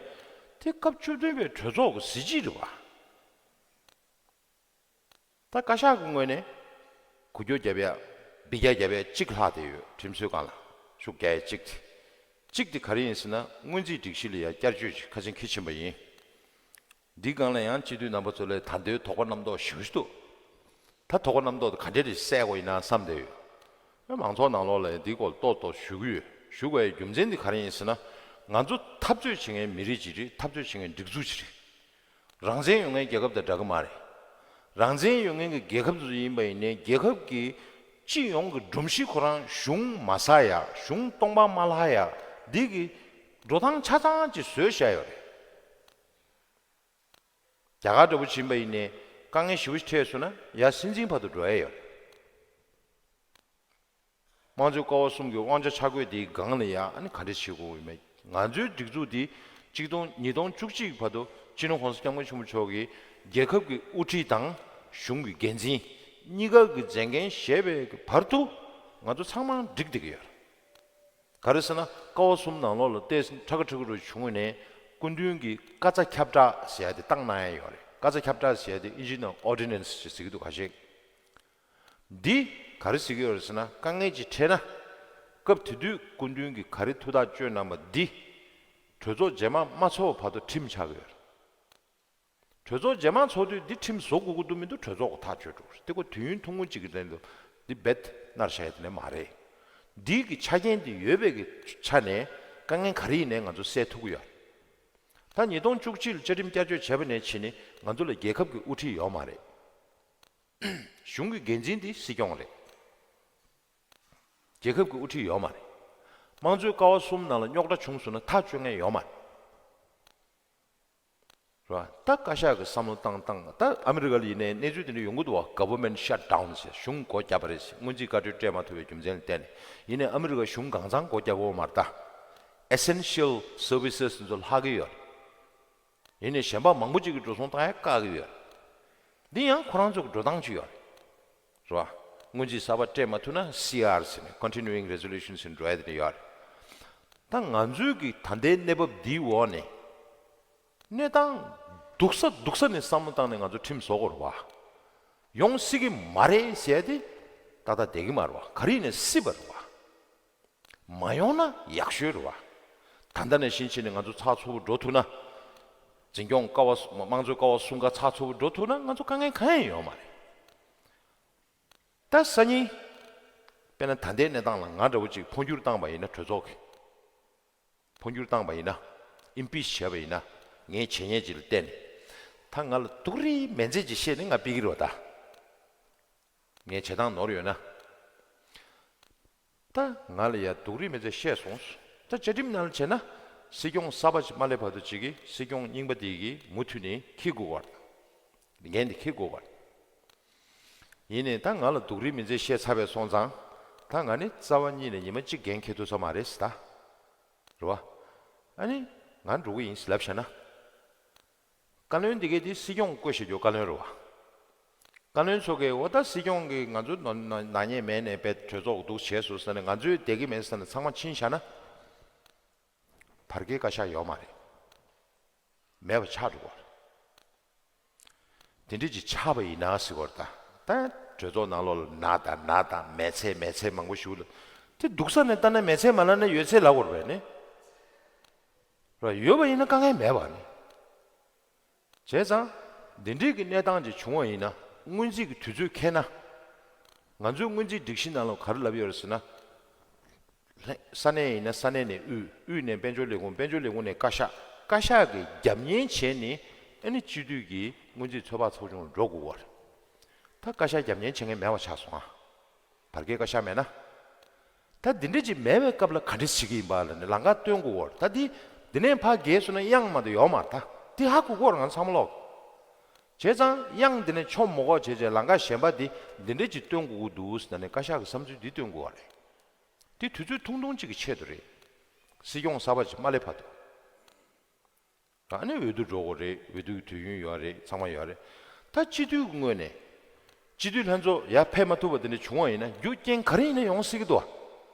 དེ་སྐབས་བཅུ་བདུན་པའི་གྲོས་ཚོགས་ཀྱི་གཟི་བརྗིད་རེད་བ། ད་བཀའ་ཤག་གི་ངོས་ནས་འགུལ་སྐྱོད་རྒྱབ་ཡ། འབུད་རྒྱག་རྒྱབ་ཡ་གཅིག་ལྷག་བསྡད་ཡོད། ཁྲིམས་སྲོལ་སྒང་ལ་ཤུགས་རྒྱག་ཡ་གཅིག་དེ། གཅིག་དེ་ག་རེ་ཡིན་ཟེར་ན། སྔོན་རྩིས་སྒྲིག་གཞི་ལ་ཡ་བསྐྱར་བཅོས་ཅིག་ཁ་སང་འཁྱེར་ཕྱིན་པ་ཡིན། འདིའི་སྒང་ལ་ཡང་སྤྱི་འཐུས་རྣམ་པ་ཚོ་ལ་ད་ལྟའི་དོགས་པ་རྣམ་རྟོག་ཞེ་པོ་ཅིག་འདུག་ད་དོགས་པ་རྣམ་རྟོག་དེ་ག་འདྲས་རེད་སེལ་དགོས་ཡིན་ན་བསམ་བསྡད་ཡོད། མང་ཚོགས་ནང་ལོགས་ལ་ཡང་འདིའི་སྐོར་ཏོག་ཏོག་ཞུ་གི་ཡོད། ཞུ་དགོས་ཡའི་རྒྱུ་མཚན་དེ་ག་རེ་ཡིན་ཟེར་ན། ང་ཚོ་འཐབ་རྩོད་བྱེད་མཁན་མི་རིགས་ཅིག་རེད། འཐབ་རྩོད་བྱེད་མཁན་སྒྲིག་འཛུགས་ཅིག་རེད། རང་བཙན་ཡོད་མཁན་རྒྱལ་ཁབ་དང་འདྲ་གི་མ་རེད། རང་བཙན་ཡོད་མཁན་གྱི་རྒྱལ་ཁབ་ཚོ་ཡིན་པ་ཡིན་ནའི་རྒྱལ་ཁབ་ཀྱི་སྤྱི་ཡོངས་ཀྱི་སྒྲོམ་གཞི་ཁོ་རང་གཞུང་མ་ཟ་ཡ། གཞུང་སྟོང་པ་མ་ལྷག་ཡ། འདི་གི་འགྲོ་སྟངས་ཆ་ཚང་ཅིག་བཟོས་བཞག་ཡོད་རེད། རྒྱ་གར་འདྲ་པོ་ཕྱིན་པ་ཡིན་ནའི་དཀའ་ངལ་ཞེ་པོ་ཞིག་འཕྲད་སོང་ན་ཡར་སྲིད་འཛིན་བར་དུ་འགྲོ་ཡ་ཡོད་རེད། དམངས་གཙོའི་ཀ་བ་གསུམ་གྱི་དབང་ཆ་ཆ་བགོས་དེའི་སྒང་ལ་ཡང་ཨ་ནི་ག་འདྲ་བྱེད་དགོས་ཡོད་མེད། ང་ཚོའི་སྒྲིག་འཛུགས་འདི་གཅིག་སྟོང་ཉིས་སྟོང་བཅུ་གཅིག་བར་དུ་སྤྱི་ནོར་༸གོང་ས་༸སྐྱབས་མགོན་ཆེན་པོ་མཆོག་གིས་རྒྱལ་ཁབ་ཀྱི་དབུ་ཁྲིད་དང་གཞུང་གི་འགན་འཛིན་གཉིས་ཀ་གི་མཛད་འགན་བཞེས་པའི་བར་དུ་ང་ཚོ་ཚང་མ་འགྲིག་བསྡད་ཀྱི་ཡོད་རེད། ག་རེ་ཟེར་ན་ཀ་བ་གསུམ་ནང་ལོགས་ལ་ཏོག་ཙམ་ཁྲ་ཁ་ཁྲིག་ཁྲི་རུ་བྱུང་བ་ནས་སྐུ་མདུན་གྱིས་བཀའ་རྩ་ཁྱབ་བསྒྲགས་ཟེར་ཡ་དེ་བཏང་གནང་ཡ་ཡོད་རེད། བཀའ་རྩ་ཁྱབ་བསྒྲགས་ཟེར་ཡ་དེ་ཨིན་ཇི་ནང་ཨོར་ཌི་ནན་སི་ཞེས་ཟེར་གྱི་འདུག་ག་ཞིག་འདི་ག་རེ་ཟེར་གྱི་ཡོད་རེད་ཟེར་ན། དཀའ་ངལ་ཅིག་འཕྲད་ན་སྐབས་དེ་དུས་སྐུ་མདུན་གྱིས་ག་རེ་ཐུགས་ཐག་གཅོད་གནང་བ་འདི་གྲོས་ཚོགས་རྗེས་མ་མ་ཚོགས་བར་དུ་ཁྲིམས་ཆགས་ཀྱི་ཡོད་རེད། གྲོས་ཚོགས་རྗེས་མ་ཚོགས་དུས་འདི་ཁྲིམས་བཟོ་དགོས་ཀྱི་འདུག་མི་འདུག་གྲོས་ཚོགས་ཀྱིས་ཐག་གཅོད་འགྲོ་གི་རེད། དེ་ཁོ་དུས་ཡུན་ཐུང་ངུ་གཅིག་གི་རིང་དུ་འདི་རྦད་མནར་བཞག་ཡ་དེ་ནས་མ་རེད། འདི་གི་ཆ་རྐྱེན་དེ་ཡོད་པའི་གི་ཆ་ནས་དཀའ་ངལ་ག་རེ་ཡིན་ནའི་ང་ཚོ་སེལ་ཐུབ་ཀྱི་ཡོད་རེད། ད་ཉིས་སྟོང་བཅུ་གཅིག་ལ་བཅའ་ཁྲིམས་བསྐྱར་བཅོས་བྱས་པ་ནས་བྱས་ནས་ང་ཚོ་ལ་རྒྱལ་ཁབ་ཀྱི་དབུ་ཁྲིད་ཡོད་མ་རེད། གཞུང་གི་འགན་འཛིན་དེ་སྲིད་སྐྱོང་རེད། རྒྱལ་ཁབ་ཀྱི་དབུ་ཁྲིད་ཡོད་མ་རེད། དམངས་གཙོའི་ཀ་བ་གསུམ་ནང་ལ་རྙོག་དྲ་བྱུང་སོང་ན་ཐག་གཅོད་མཁན་ཡོད་མ་རེད། རེད་བ། ད་བཀའ་ཤག་གི་བསམ་བློ་བཏང་བཏང་། ད་ཨ་མི་རི་ཀ་ལ་ཡིན་ནའི་གནས་ཚུལ་དེ་འདྲ་ཡོང་གི་འདུག་བ། Government shutdown ཟེར། གཞུང་སྒོ་བརྒྱབ་པ་རེད་ཟེར། སྔོན་རྩིས་བཀའ་འཁྲོལ་སྤྲད་མ་ཐུབ་པའི་རྒྱུ་མཚན་ལ་བརྟེན་ནས། ཡིན་ནའི་ཨ་མི་རི་ཀ་གཞུང་གང་ཚང་སྒོ་བརྒྱབ་ཡོད་མ་རེད་ད། essential services ཚོ་ལྷག་གི་ཡོད་རེད། ཡིན་ནའི་གཞན་པ་མང་པོ་ཅིག་གི་འགྲོ་སོང་བཏང་ཡ་བཀག་གི་ཡོད་རེད། འདི་ཡང་ཁོ་རང་ཚོ་གི་འགྲོ་སྟངས་ཅིག་ཡོད་རེད། རེད་བ། སྔོན་རྩིས་གསར་པ་སྤྲད་མ་ཐུབ་ན་སི་ཨར་ཟེར་ནས་Continuing Resolution ཟེར་འགྲོ་ཡ་དེ་འདྲ་ཡོད་རེད། ད་ང་ཚོའི་གི་ད་ལྟའི་གནས་བབ་འདིའི་འོག་ནས། གནས་སྟངས་སྡུག་ས་སྡུག་ས་ནས་བསམ་བློ་བཏང་ནས་ང་ཚོ་ཁྲིམས་བཟོ་དགོས་རེད་བ། ཡོང་སྲིད་ཀྱི་མ་རེད་ཟེར་ཏེ་ཏག་ཏག་བསྡད་ཀྱི་མ་རེད་བ། ག་རེ་ཡིན་ནའི་སྲིད་པ་རེད་བ། མ་ཡོང་ན་ཡག་ཤོས་རེད་བ། ད་ལྟ་ནས་བཞིན་བྱས་ནས་ང་ཚོ་ཚགས་ཚུད་པོ་འགྲོ་ཐུབ་ན། འཛིན་སྐྱོང་ཀ་བ་དམངས་གཙོའི་ཀ་བ་གསུམ་ཀ་ཚགས་ཚུད་པོ་འགྲོ་ཐུབ་ན་ང་ཚོ་དཀའ་ངལ་གང་ཡང་ཡོད་མ་རེད། ད་སང་ཉིན། དཔེར་ན་ད་ལྟའི་གནས་སྟངས་ལ་ང་འདྲ་བོ་ཅིག་འཕོ་འགྱུར་བཏང་བ་ཡིན་ན་གྲོས་ཚོགས་ཀྱི། འཕོ་འགྱུར་བཏང་བ་ཡིན་ན། ཨིམ་པིཆ་བྱས་པ་ཡིན་ན། ངའི་བྱས་ཉེས་ཅིག་ལ་བརྟེན་ནས། ད་ང་ལ་སྡུག་རུས་མེད་ཚད་ཅིག་བཤད་ནས་ང་ཕུད་ཀྱི་རེད་བ་ད། ངའི་བྱེད་སྟངས་ནོར་ཡོད་ན། ད་ང་ལ་ཡ་སྡུག་རུས་མེད་ཚད་བཤད་སོང་། ད་བཅའ་ཁྲིམས་ནང་ལ་བྱས་ན། སྲིད་སྐྱོང་གསར་པ་ཅིག་མ་སླེབས་བར་དུ་ཅིག་གིས་སྲིད་སྐྱོང་རྙིང་པ་དེ་གིས་མུ་མཐུད་ནས་འཁྱེར་དགོས་པ་རེད། འགན་དེ་འཁྱེར་དགོས་པ་རེད། ཡིན་ནའི་ད་ང་ལ་སྡུག་རུས་མེད་ཚད་བཤད་ཚར་བས་སོང་ཙང་། ད་ང་ནི་རྩ་བ་ཉིད་ནས་ཉི་མ་གཅིག་འགན་འཁྱེར་ཐུབ་ས་མ་རེད་ཟེར་ད། རེད་བ། ཨ་ནི། ང་འགྲོ་གི་ཡིན་ཟེར་ལབ་བཞག་ན། བཀའ་བློན་འདི་གའི་དེ་སྲིད་སྐྱོང་བསྐོས་བཞག་རྒྱུ་བཀའ་བློན་རེད་བ། བཀའ་བློན་ཚོ་གིས་འོ་ད་སྲིད་སྐྱོང་གིས་ང་ཚོ་ནོ་ནོ་ནག་ཉེས་མེད་ནས་དཔེ་གྲོས་ཚོགས་འདུག་བྱས་སོང་ཟེར་ནས་ང་ཚོས་བསྡད་ཀྱི་མེད་ཟེར་ནས་ཚང་མ་ཕྱིན་བཞག་ན། བར་བརྒལ་བཀའ་ཤག་ཡོད་མ་རེད། མེད་པ་ཆགས་འགྲོ་གི་རེད། དེ་འདྲ་ཅིག་ཆགས་པ་ཡིན་ན་ཟེར་གྱི་ཡོད་རེད་ད། ད་གྲོས་ཚོགས་ནང་ལོགས་ལ་ན་དང་ན་དང་མེད་ཚད་མེད་ཚད་མང་པོ་ཞིག་ལ། དེ་སྡུག་ས་ནས་ལྟ་ན་མེད་ཚད་མ་ལབ་ན་ཡོད་ཚད་ལབ་དགོས་རེད་པས་ནི། རེད། ཡོད་པ་ཡིན་ན་དཀའ་ངལ་མེད་པ་ནི། བྱས་ཙང་། འདི་འདྲའི་གི་གནས་སྟངས་ཅིག་བྱུང་བ་ཡིན་ན་སྔོན་རྩིས་ཀྱི་དུས་ཚོད་འཁེལ་ན། ང་ཚོའི་སྔོན་རྩིས་སྒྲིག་གཞི་ནང་ལ་ག་རེ་ལབ་ཡོད་རེད་ཟེར་ན། ལྷན་ས་གནས་ཡིན་ན་ས་གནས་ནས་དབུས། དབུས་ནས་དཔལ་འབྱོར་ལས་ཁུངས། དཔལ་འབྱོར་ལས་ཁུངས་ནས་བཀའ་ཤག་བཀའ་ཤག་གིས་རྒྱབ་གཉེར་བྱས་ནས་ཨ་ནི་སྤྱི་འཐུས་ཀྱིས་སྔོན་རྩིས་ཚོད་དཔག་ཚོགས་ཆུང་ལ་འགྲོ་དགོས་པ་རེད། ད་བཀའ་ཤག་རྒྱབ་གཉེར་བྱེད་མཁན་མེད་པ་ཆགས་སོང་ཨ། བར་བརྒལ་བཀའ་ཤག་མེད་ན། ད་འདི་འདྲ་ཅིག་མེད་པའི་སྐབས་ལ་ག་འདྲ་བྱེད་ཀྱི་ཡིན་པ་ལ་ནི་ལམ་ཁ་སྟོན་དགོས་པ་རེད། ད་འདི་འདི་ནས་ཕར་བརྒལ་སོང་ན་གཡང་མ་གཏོགས་ཡོད་མ་རེད་ད། འདི་ཧ་གོ་དགོས་རེད་ང་ཚང་མ་ལོག་བྱས་ཙང་གཡང་འདི་ནས་མཆོང་མ་དགོས་བྱས་བྱས་ལམ་ཁ་གཞན་པ་འདི་འདི་འདྲ་ཅིག་སྟོན་དགོས་ཀྱི་འདུག་ཟེར་ནས་བཀའ་ཤག་གི་བསམ་ཚུལ་འདི་སྟོན་དགོས་པ་རེད། འདི་དུས་ཚོད་ཐུང་ཐུང་ཅིག་གི་ཆེད་དུ་རེད། སྲིད་སྐྱོང་གསར་པ་ཅིག་མ་སླེབས་བར་དུ། ཨ་ནི་འོས་བསྡུ་འགྲོ་དགོས་རེད། འོས་བསྡུ་གི་དུས་ཡུན་ཡོད་རེད། ཚང་མ་ཡོད་རེད། ད་སྤྱི་འཐུས་ཀྱི་ངོས་ནས། སྤྱི་འཐུས་ལྷན་ཚོགས་ཡར་ཕེབས་མ་ཐུབ་པ་དེ་འདྲ་བྱུང་བ་ཡིན་ན་རྒྱུ་རྐྱེན་ག་རེ་ཡིན་ན་ཡོང་སྲིད་ཀྱི་འདུག་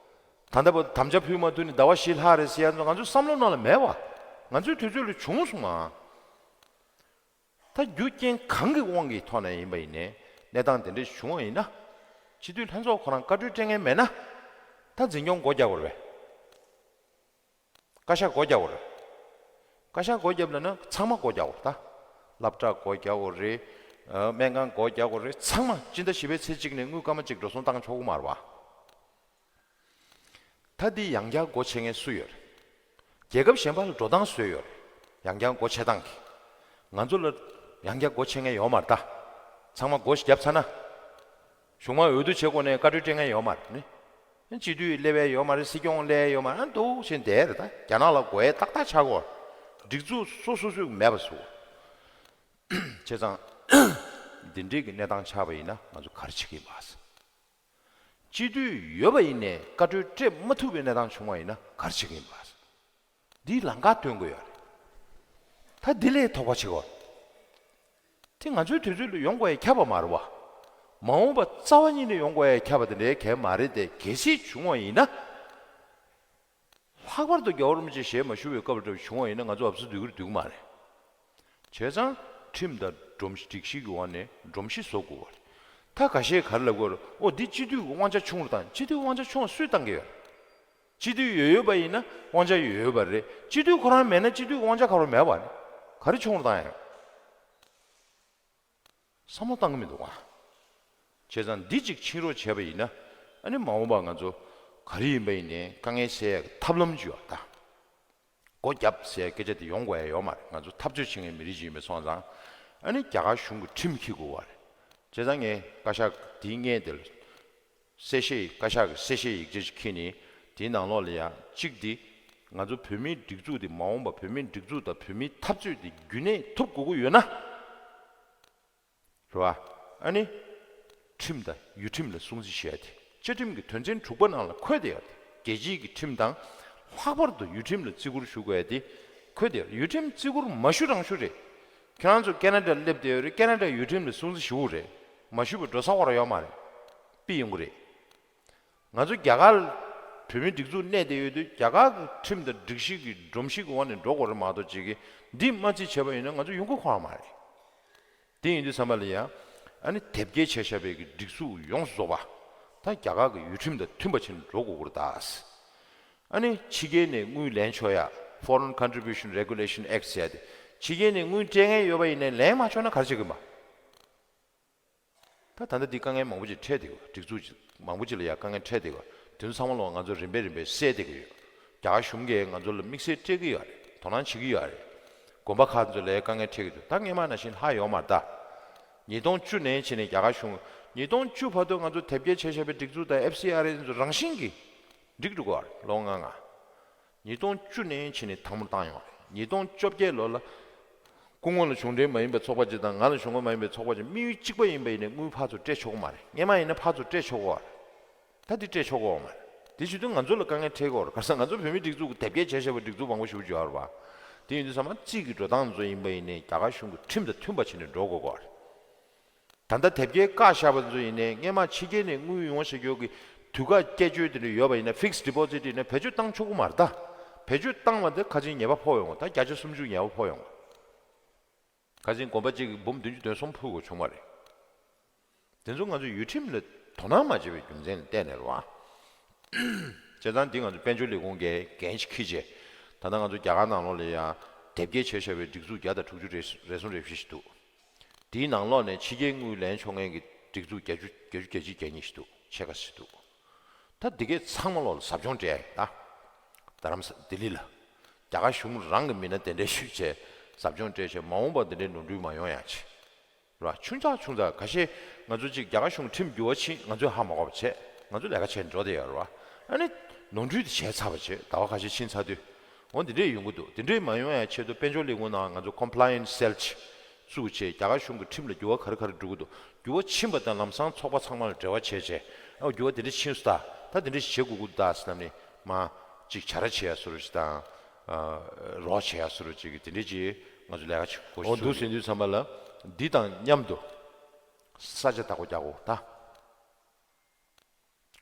བ། ད་ལྟ་བར་དམ་བཅའ་ཕུལ་མ་ཐུབ་ནས་ཟླ་བ་བཞི་ལྷག་རེད་ཟེར་ཡ་ཚོ་ང་ཚོའི་བསམ་བློ་ནང་ལ་མེད་བ། ང་ཚོའི་དུས་ཚོད་ལ་བྱུང་སོང་ང་། ད་རྒྱུ་རྐྱེན་གང་གི་དབང་གི་ཐོག་ནས་ཡིན་པ་ཡིན་ནའི་གནས་སྟངས་དེ་འདྲ་བྱུང་བ་ཡིན་ན། སྤྱི་འཐུས་ལྷན་ཚོགས་ཁོ་རང་བཀའ་འཁྲོལ་སྤྲད་མཁན་མེད་ན། ད་འཛིན་སྐྱོང་སྒོ་རྒྱག་དགོས་རེད་པས། བཀའ་ཤག་སྒོ་རྒྱག་དགོས་རེད། བཀའ་ཤག་སྒོ་བརྒྱབ་ལབ་ན་ཚང་མ་སྒོ་རྒྱག་དགོས་རེད་ད། སློབ་གྲྭ་སྒོ་རྒྱག་དགོས་རེད། ཨ། སྨན་ཁང་སྒོ་རྒྱག་དགོས་རེད། ཚང་མ་སྤྱི་ཟླ་བཞི་པའི་ཚེས་གཅིག་ནས་དངུལ་སྐར་མ་གཅིག་འགྲོ་སོང་བཏང་ཆོག་གི་མ་རེད་བ། ད་འདི་ཡང་བསྐྱར་སྒོ་ཕྱེ་མཁན་སུ་ཡོད་རེད། རྒྱལ་ཁབ་གཞན་པ་ལ་འགྲོ་སྟངས་བཟོས་ཡོད་རེད། ཡང་བསྐྱར་སྒོ་ཕྱེ་སྟངས་ཀྱི། ང་ཚོ་ལ་ཡང་བསྐྱར་སྒོ་ཕྱེ་མཁན་ཡོད་མ་རེད་ད། ཚང་མ་སྒོ་ཞིག་བརྒྱབ་ཚར་ན། གཞུང་མང་འོས་བསྡུ་བྱེད་དགོས་ནས་བཀའ་འཁྲོལ་སྤྲད་མཁན་ཡོད་མ་རེད་ནི། སྤྱི་འཐུས་སླེབས་ཡས་ཡོད་མ་རེད། སྲིད་སྐྱོང་སླེབས་ཡས་ཡོད་མ་རེད། ཨ་འདུག་བྱས་བསྡད་རེད་ད། རྒྱ་ནག་ལ་དགོས་ཡས་ཏག་ཏག་ཆགས་ཀྱི་ཡོད་རེད། སྒྲིག་འཛུགས་སོ་སོ་སོས་མེད་པ་བཟོ། བྱས་ཙང་། འདི་འདྲའི་གི་གནས་སྟངས་ཆགས་པ་ཡིན་ན་ང་ཚོ་ག་རེ་བྱེད་ཀྱི་ཡིན་པ། སྤྱི་འཐུས་ཡོད་པ་ཡིན་ནའི་བཀའ་འཁྲོལ་སྤྲད་མ་ཐུབ་པའི་གནས་སྟངས་བྱུང་བ་ཡིན་ན་ག་རེ་བྱེད་ཀྱི་ཡིན་པ། འདིའི་ལམ་ཁ་སྟོན་དགོས་ཡོད་རེད། ད་འདི་ལས་དོགས་པ་བྱེད་དགོས། དེ་ང་ཚོའི་དུས་ཚོད་ལ་ཡོང་དགོས་ཡ་ཁྱབ་པ་མ་རེད་བ། མ་འོངས་པ་རྩ་བ་ཉིད་ནས་ཡོང་དགོས་ཡ་ཁྱབ་པ་དེ་འདྲའི་གལ་མ་རེད་དེ། གལ་སྲིད་བྱུང་བ་ཡིན་ན། ལྷག་པར་དུ་རྒྱལ་བ་རིན་པོ་ཆེ་ཞལ་མ་བཞུགས་པའི་སྐབས་ལ་བྱུང་བ་ཡིན་ན་ང་ཚོ་ཨབ་སུ་སྡུག་གིར་སྡུག་མ་རེད། བྱས་ཙང་ཁྲིམས་དང་སྒྲོམ་གཞི་སྒྲིག་གཞི་གི་འོག་ནས་སྒྲོམ་གཞི་བཟོ་དགོས་པ་རེད། ད་ཁ་ཤས་ག་རེ་ལབ་དགོས་རེད། ཨོ་འདི་སྤྱི་འཐུས་ཀྱི་དབང་ཆ་ཆུང་རུ་བཏང་། སྤྱི་འཐུས་དབང་ཆ་ཆུང་བ་སུས་བཏང་གི་ཡོད། སྤྱི་འཐུས་ཡོད་ཡོད་པ་ཡིན་ན་དབང་ཆ་ཡོད་ཡོད་པ་རེད། སྤྱི་འཐུས་ཁོ་རང་མེད་ན་སྤྱི་འཐུས་དབང་ཆ་ག་རེ་མེད་པ་རེད། ག་རེ་ཆུང་རུ་བཏང་ཡོད། བསམ་བློ་བཏང་གི་མི་འདུག་ཨ། བྱས་ཙང་འདི་གཅིག་ཕྱིན་རོགས་བྱས་པ་ཡིན་ན། ཨ་ནི་མ་འོངས་པ་ང་ཚོ་ག་རེ་ཡིན་པ་ཡིན་ནའི་དཀའ་ངལ་སེལ་ཡག་གི་ཐབས་ལམ་ཅིག་ཡོད་ད། སྒོ་བརྒྱབ་ཟེར་ཡག་སྐད་ཆ་དེ་ཡོང་དགོས་ཡ་ཡོད་མ་རེད། ང་ཚོ་འཐབ་རྩོད་བྱེད་མཁན་མི་རིགས་ཅིག་ཡིན་པ་སོང་ཙང་། ཨ་ནི་རྒྱ་གར་གཞུང་གི་ཁྲིམས་འཁྱེར་དགོས་པ་རེད། བྱས་ཙང་ངས་བཀའ་ཤག་འདིའི་སྔོན་དེར། གསལ་བཤད་ཡིག་བཀའ་ཤག་གི་གསལ་བཤད་ཡིག་ཆ་ཞིག་འཁྱེར་ནས། དེའི་ནང་ལོགས་ལ་ཡང་གཅིག་འདི། ང་ཚོ་བོད་མིའི་སྒྲིག་འཛུགས་འདི་མ་འོངས་པ་བོད་མིའི་སྒྲིག་འཛུགས་དང་བོད་མིའི་འཐབ་རྩོད་འདི་རྒྱུན་གནས་ཐུབ་དགོས་ཀྱི་ཡོད་ན། རེད་བ། ཨ་ནི། ཁྲིམས་དང་ཡུལ་ཁྲིམས་ལ་སྲུང་བརྩི་བྱས་ཏེ། བཅའ་ཁྲིམས་ཀྱི་དོན་ཚན་དྲུག་པ་ནང་ལ་འཁོད་བསྡད་ཡོད་དེ། རྒྱལ་སྤྱིའི་གི་ཁྲིམས་དང་། ལྷག་པར་དུ་ཡུལ་ཁྲིམས་ལ་བརྩི་བཀུར་ཞུ་དགོས་ཡ་དེ་ཁོ་དེ་ཡུལ་ཁྲིམས་བརྩི་བཀུར་མ་ཞུ་རང་ཞུ་རེད། ཁྱེད་རང་ཚོ་ཁེ་ན་ཌ་སླེབས་བསྡད་ཡོད་རེད། ཁེ་ན་ཌ་ཡུལ་ཁྲིམས་ལ་སྲུང་བརྩི་ཞུ་དགོས་རེད། མ་ཞུས་པ་འགྲོ་ས་ཁོ་རང་ཡོད་མ་རེད། ཕུད་ཡོང་གི་རེད། ང་ཚོ་རྒྱ་གར་བོད་མིའི་སྒྲིག་འཛུགས་གནས་བསྡད་ཡོད་དུས་རྒྱ་གར་གྱི་ཁྲིམས་དང་སྒྲིག་གཞི་གི་སྒྲོམ་གཞི་གི་འོག་ནས་འགྲོ་དགོས་རེད་མ་གཏོགས་ཅིག་གིས་འདི་མ་བརྩི་བྱས་པ་ཡིན་ན་ང་ཚོ་ཡོང་སྒོ་ཁོ་རང་མ་རེད། དེ་ཡིན་དུས་ཙམ་པ་ལ་ཡང་ཨ་ནི་དེབ་སྐྱེལ་བྱས་བཞག་པའི་གི་སྒྲིག་འཛུགས་ཡོངས་སུ་རྫོགས་པ་ད་རྒྱ་གར་གྱི་ཡུལ་ཁྲིམས་དང་མཐུན་པ་བྱས་ནས་འགྲོ་དགོས་ཀྱི་རེད་ད། ཨ་ནི་ཕྱི་རྒྱལ་ནས་དངུལ་ལེན་ཆོག་ཡ། Foreign Contribution Regulation Act ཟེར་ཡ་དེ། ཕྱི་རྒྱལ་ནས་དངུལ་སྤྲད་མཁན་ཡོད་པ་ཡིན་ནའི་ལེན་མ་ཆོག་ན་ག་རེ་བྱེད་དགོས་པ། ད་ད་ལྟ་འདི་དཀའ་ངལ་མང་པོ་ཅིག་འཕྲད་བསྡད་ཡོད། སྒྲིག་འཛུགས་ཅིག་མང་པོ་ཅིག་ལ་ཡང་དཀའ་ངལ་འཕྲད་བསྡད་ཡོད། དེ་ཚོ་ཚང་མ་ལོག་ང་ཚོ་རིམ་པས་རིམ་པས་སེལ་བསྡད་ཀྱི་ཡོད། རྒྱ་གར་གཞུང་གིས་ང་ཚོ་ལ་དམིགས་བསལ་སྤྲད་ཀྱི་ཡོད་རེད། དོ་སྣང་བྱེད་ཀྱི་ཡོད་རེད། དགོན་པ་ཁག་ཚོ་ལ་དཀའ་ངལ་འཕྲད་ཀྱི་འདུག་ད་སྔོན་མ་ནང་བཞིན་ལྷག་ཡོད་མ་རེད་ད། ཉིས་སྟོང་བཅུ་ནས་བྱས་ནས་རྒྱ་གར་གཞུང་། ཉིས་སྟོང་བཅུ་བར་དུ་ང་ཚོ་དེབ་སྐྱེལ་བྱས་བཞག་པའི་སྒྲིག་འཛུགས་དང་ཨེཕ་སི་ཨར་ཨེ་ཚོ་རང་བཞིན་གྱིས་འགྲིག་འགྲོ་གི་ཡོད་རེད། ལོ་ལྔ་ལྔ། ཉིས་སྟོང་བཅུ་ནས་བྱས་ནས་དང་པོར་བཏང་ཡོང་བ་རེད། ཉིས་སྟོང་བཅོ་བརྒྱད་ལོ་ལ། སྐུ་ངོ་ལ་གཞུང་འབྲེལ་མ་ཡིན་པའི་ཚོགས་པ་ཅིག་དང་ང་ལ་གཞུང་འབྲེལ་མ་ཡིན་པའི་ཚོགས་པ་ཅིག་དམིགས་ཡུལ་གཅིག་པ་ཡིན་པ་ཡིན་ནའི་དངུལ་ཕར་ཚུར་སྤྲད་ཆོག་གི་མ་རེད། སྔོན་མ་ཡིན་ན་ཕར་ཚུར་སྤྲད་ཆོག་གི་ཡོད་རེད། ད་འདི་སྤྲད་ཆོག་གི་ཡོད་མ་རེད། དེ་བྱེད་དུས་ང་ཚོ་ལ་དཀའ་ངལ་འཕྲད་ཀྱི་ཡོད་རེད། ག་རེ་ཟེར་ན་ང་ཚོ་བོད་མིའི་སྒྲིག་འཛུགས་ཀྱི་དེབ་སྐྱེལ་བྱས་བཞག་པའི་སྒྲིག་འཛུགས་མང་པོ་ཞེ་པོ་ཅིག་ཡོད་རེད་པ། དེ་ཡིན་དུས་ཚང་མ་རྩིས་ཀྱི་འགྲོ་སྟངས་ཚོ་ཡིན་པ་ཡིན་ནའི་རྒྱ་གར་གཞུང་གི་ཁྲིམས་དང་མཐུན་པ་བྱས་ནས་འགྲོ་དགོས་ཀྱི་ཡོད་རེད། ད་ལྟ་དེབ་སྐྱེལ་བཀག་བཞག་པ་ཚོ་ཡིན་ནའི་སྔོན་མ་ཕྱི་རྒྱལ་ནས་དངུལ་ཡོང་བ་བྱེད་རྒྱུ་གི་དུས་བཀག་བསྐྱལ་སྤྱོད་དེ་འདྲ་ཡོད་པ་ཡིན་ན་ཕིགས་ཌི་པོ་ཟིཊ་ཡིན་ན་བེད་སྤྱོད་བཏང་ཆོག་གི་མ་རེད་ད། བེད་སྤྱོད་བཏང་བ་དེ་ཁ་ཆེ་ཉེས་པ་ཕོག་ཡོང་བ་ད། བརྒྱ་ཆ་སུམ་ཅུ་ཉེས་པ་ཕོག་ཡོང་བ། ཁ་ཆེ་དགོན་པ་གཅིག་གིས་འབུམ་བདུན་ཅུ་དོན་གསུམ་ཕུལ་དགོས་བྱུང་བ་རེད། དེ་ཚོ་ང་ཚོ་ཡུལ་ཁྲིམས་ལ་དོ་སྣང་མ་བྱས་པའི་རྒྱུ་མཚན་ལ་བརྟེན་ནས་རེད་བ། བྱས་ཙང་འདི་ང་ཚོ་དཔལ་འབྱོར་ལས་ཁུངས་ཀྱིས་འགན་ཞིག་འཁྱེར་བྱས། ད་ལྟ་ང་ཚོ་རྒྱ་གར་ནང་ལོགས་ལ་ཡང་དེབ་སྐྱེལ་བྱས་བཞག་པའི་སྒྲིག་འཛུགས་བརྒྱ་དང་དྲུག་ཅུ་རེ་རེ་ཟུང་རེ་བཞི་ཞིག་འདུག་དེའི་ནང་ལོགས་ནས་ཕྱི་རྒྱལ་དངུལ་ལེན་ཆོག་མཁན་གྱི་སྒྲིག་འཛུགས་བརྒྱད་ཅུ་བརྒྱད་ཅུ་གྱ་གཅིག་གྱ་གཉིས་ཞིག་འདུག་ཕྱེད་ཀ་ཞིག་འདུག་ད་འདི་གའི་ཚང་མ་ལོག་ལ་ཟབ་སྦྱོང་སྤྲད་ཡ་ཡིན་ད། རྡ་རམ་ས་ལྡི་ལི་ལ། རྒྱ་གར་གཞུང་རང་གི་མི་སྣ་དེ་འདྲའི་ཞིག་བྱས་ཟབ་སྦྱོང་སྤྲད་བྱས་མ་འོངས་པ་འདི་འདྲའི་ནོར་འཁྲུལ་མ་ཡོང་ཡ་ཆེད། ར་ཆུང་ཙག་ཆུང་ཙག་ཁ་ཤས་ང་ཚོ་གཅིག་རྒྱ་གར་གཞུང་ཁྲིམས་འགྱུར་བ་ཕྱིན་ང་ཚོས་ཧ་མ་གོ་བ་བྱས་ང་ཚོ་ལས་ཀ་བྱས་འགྲོ་བསྡད་ཡོད་རེད་བ། ཨ་ནི་ནོར་འཁྲུལ་དེ་བྱས་ཚར་བ་བྱས་ཟླ་བ་ཁ་ཤས་ཕྱིན་ཚར་དུས། འོ་འདི་འདྲས་ཡོང་གི་འདུག་འདི་འདྲས་མ་ཡོང་ཡ་ཆེད་དུ་དཔལ་འབྱོར་ལས་ཁུངས་ནང་ང་ཚོ་ཀོམ་པ་ལ་ཡན་སི་སེལ་ཅིག་བཙུགས་བྱས་རྒྱ་གར་གཞུང་གི་ཁྲིམས་ལ་འགྱུར་བ་ག་རེ་ག་རེ་འགྲོ་གི་འདུག་འགྱུར་བ་ཕྱིན་པ་དང་ལམ་སང་ཚོགས་པ་ཚང་མ་ལ་འབྲེལ་བ་བྱས་བྱས་ཨ་འགྱུར་བ་འདི་འདྲས་ཕྱིན་སོང་ད་ད་འདི་འདྲས་བྱེད་དགོས་ཀྱི་འདུག་ད་ཟེར་ནས་མ་ཅིག་བྱ་ར་བྱེད་ཡ་བཟོ་འདྲ་ཅིག་དང་རོགས་བྱེད་ཡ་བཟོ་འདྲ་ཅིག་གི་འདི་འདྲས་ཅིག་ང་ཚོ་ལས་ཀ་བྱེད་དགོས་འོ་འདུག་ཟེར་དུས་ཙམ་པ་ལ་འདི་དང་མཉམ་དུ་ས་ཆ་བདག་པོ་རྒྱག་དགོས་ད།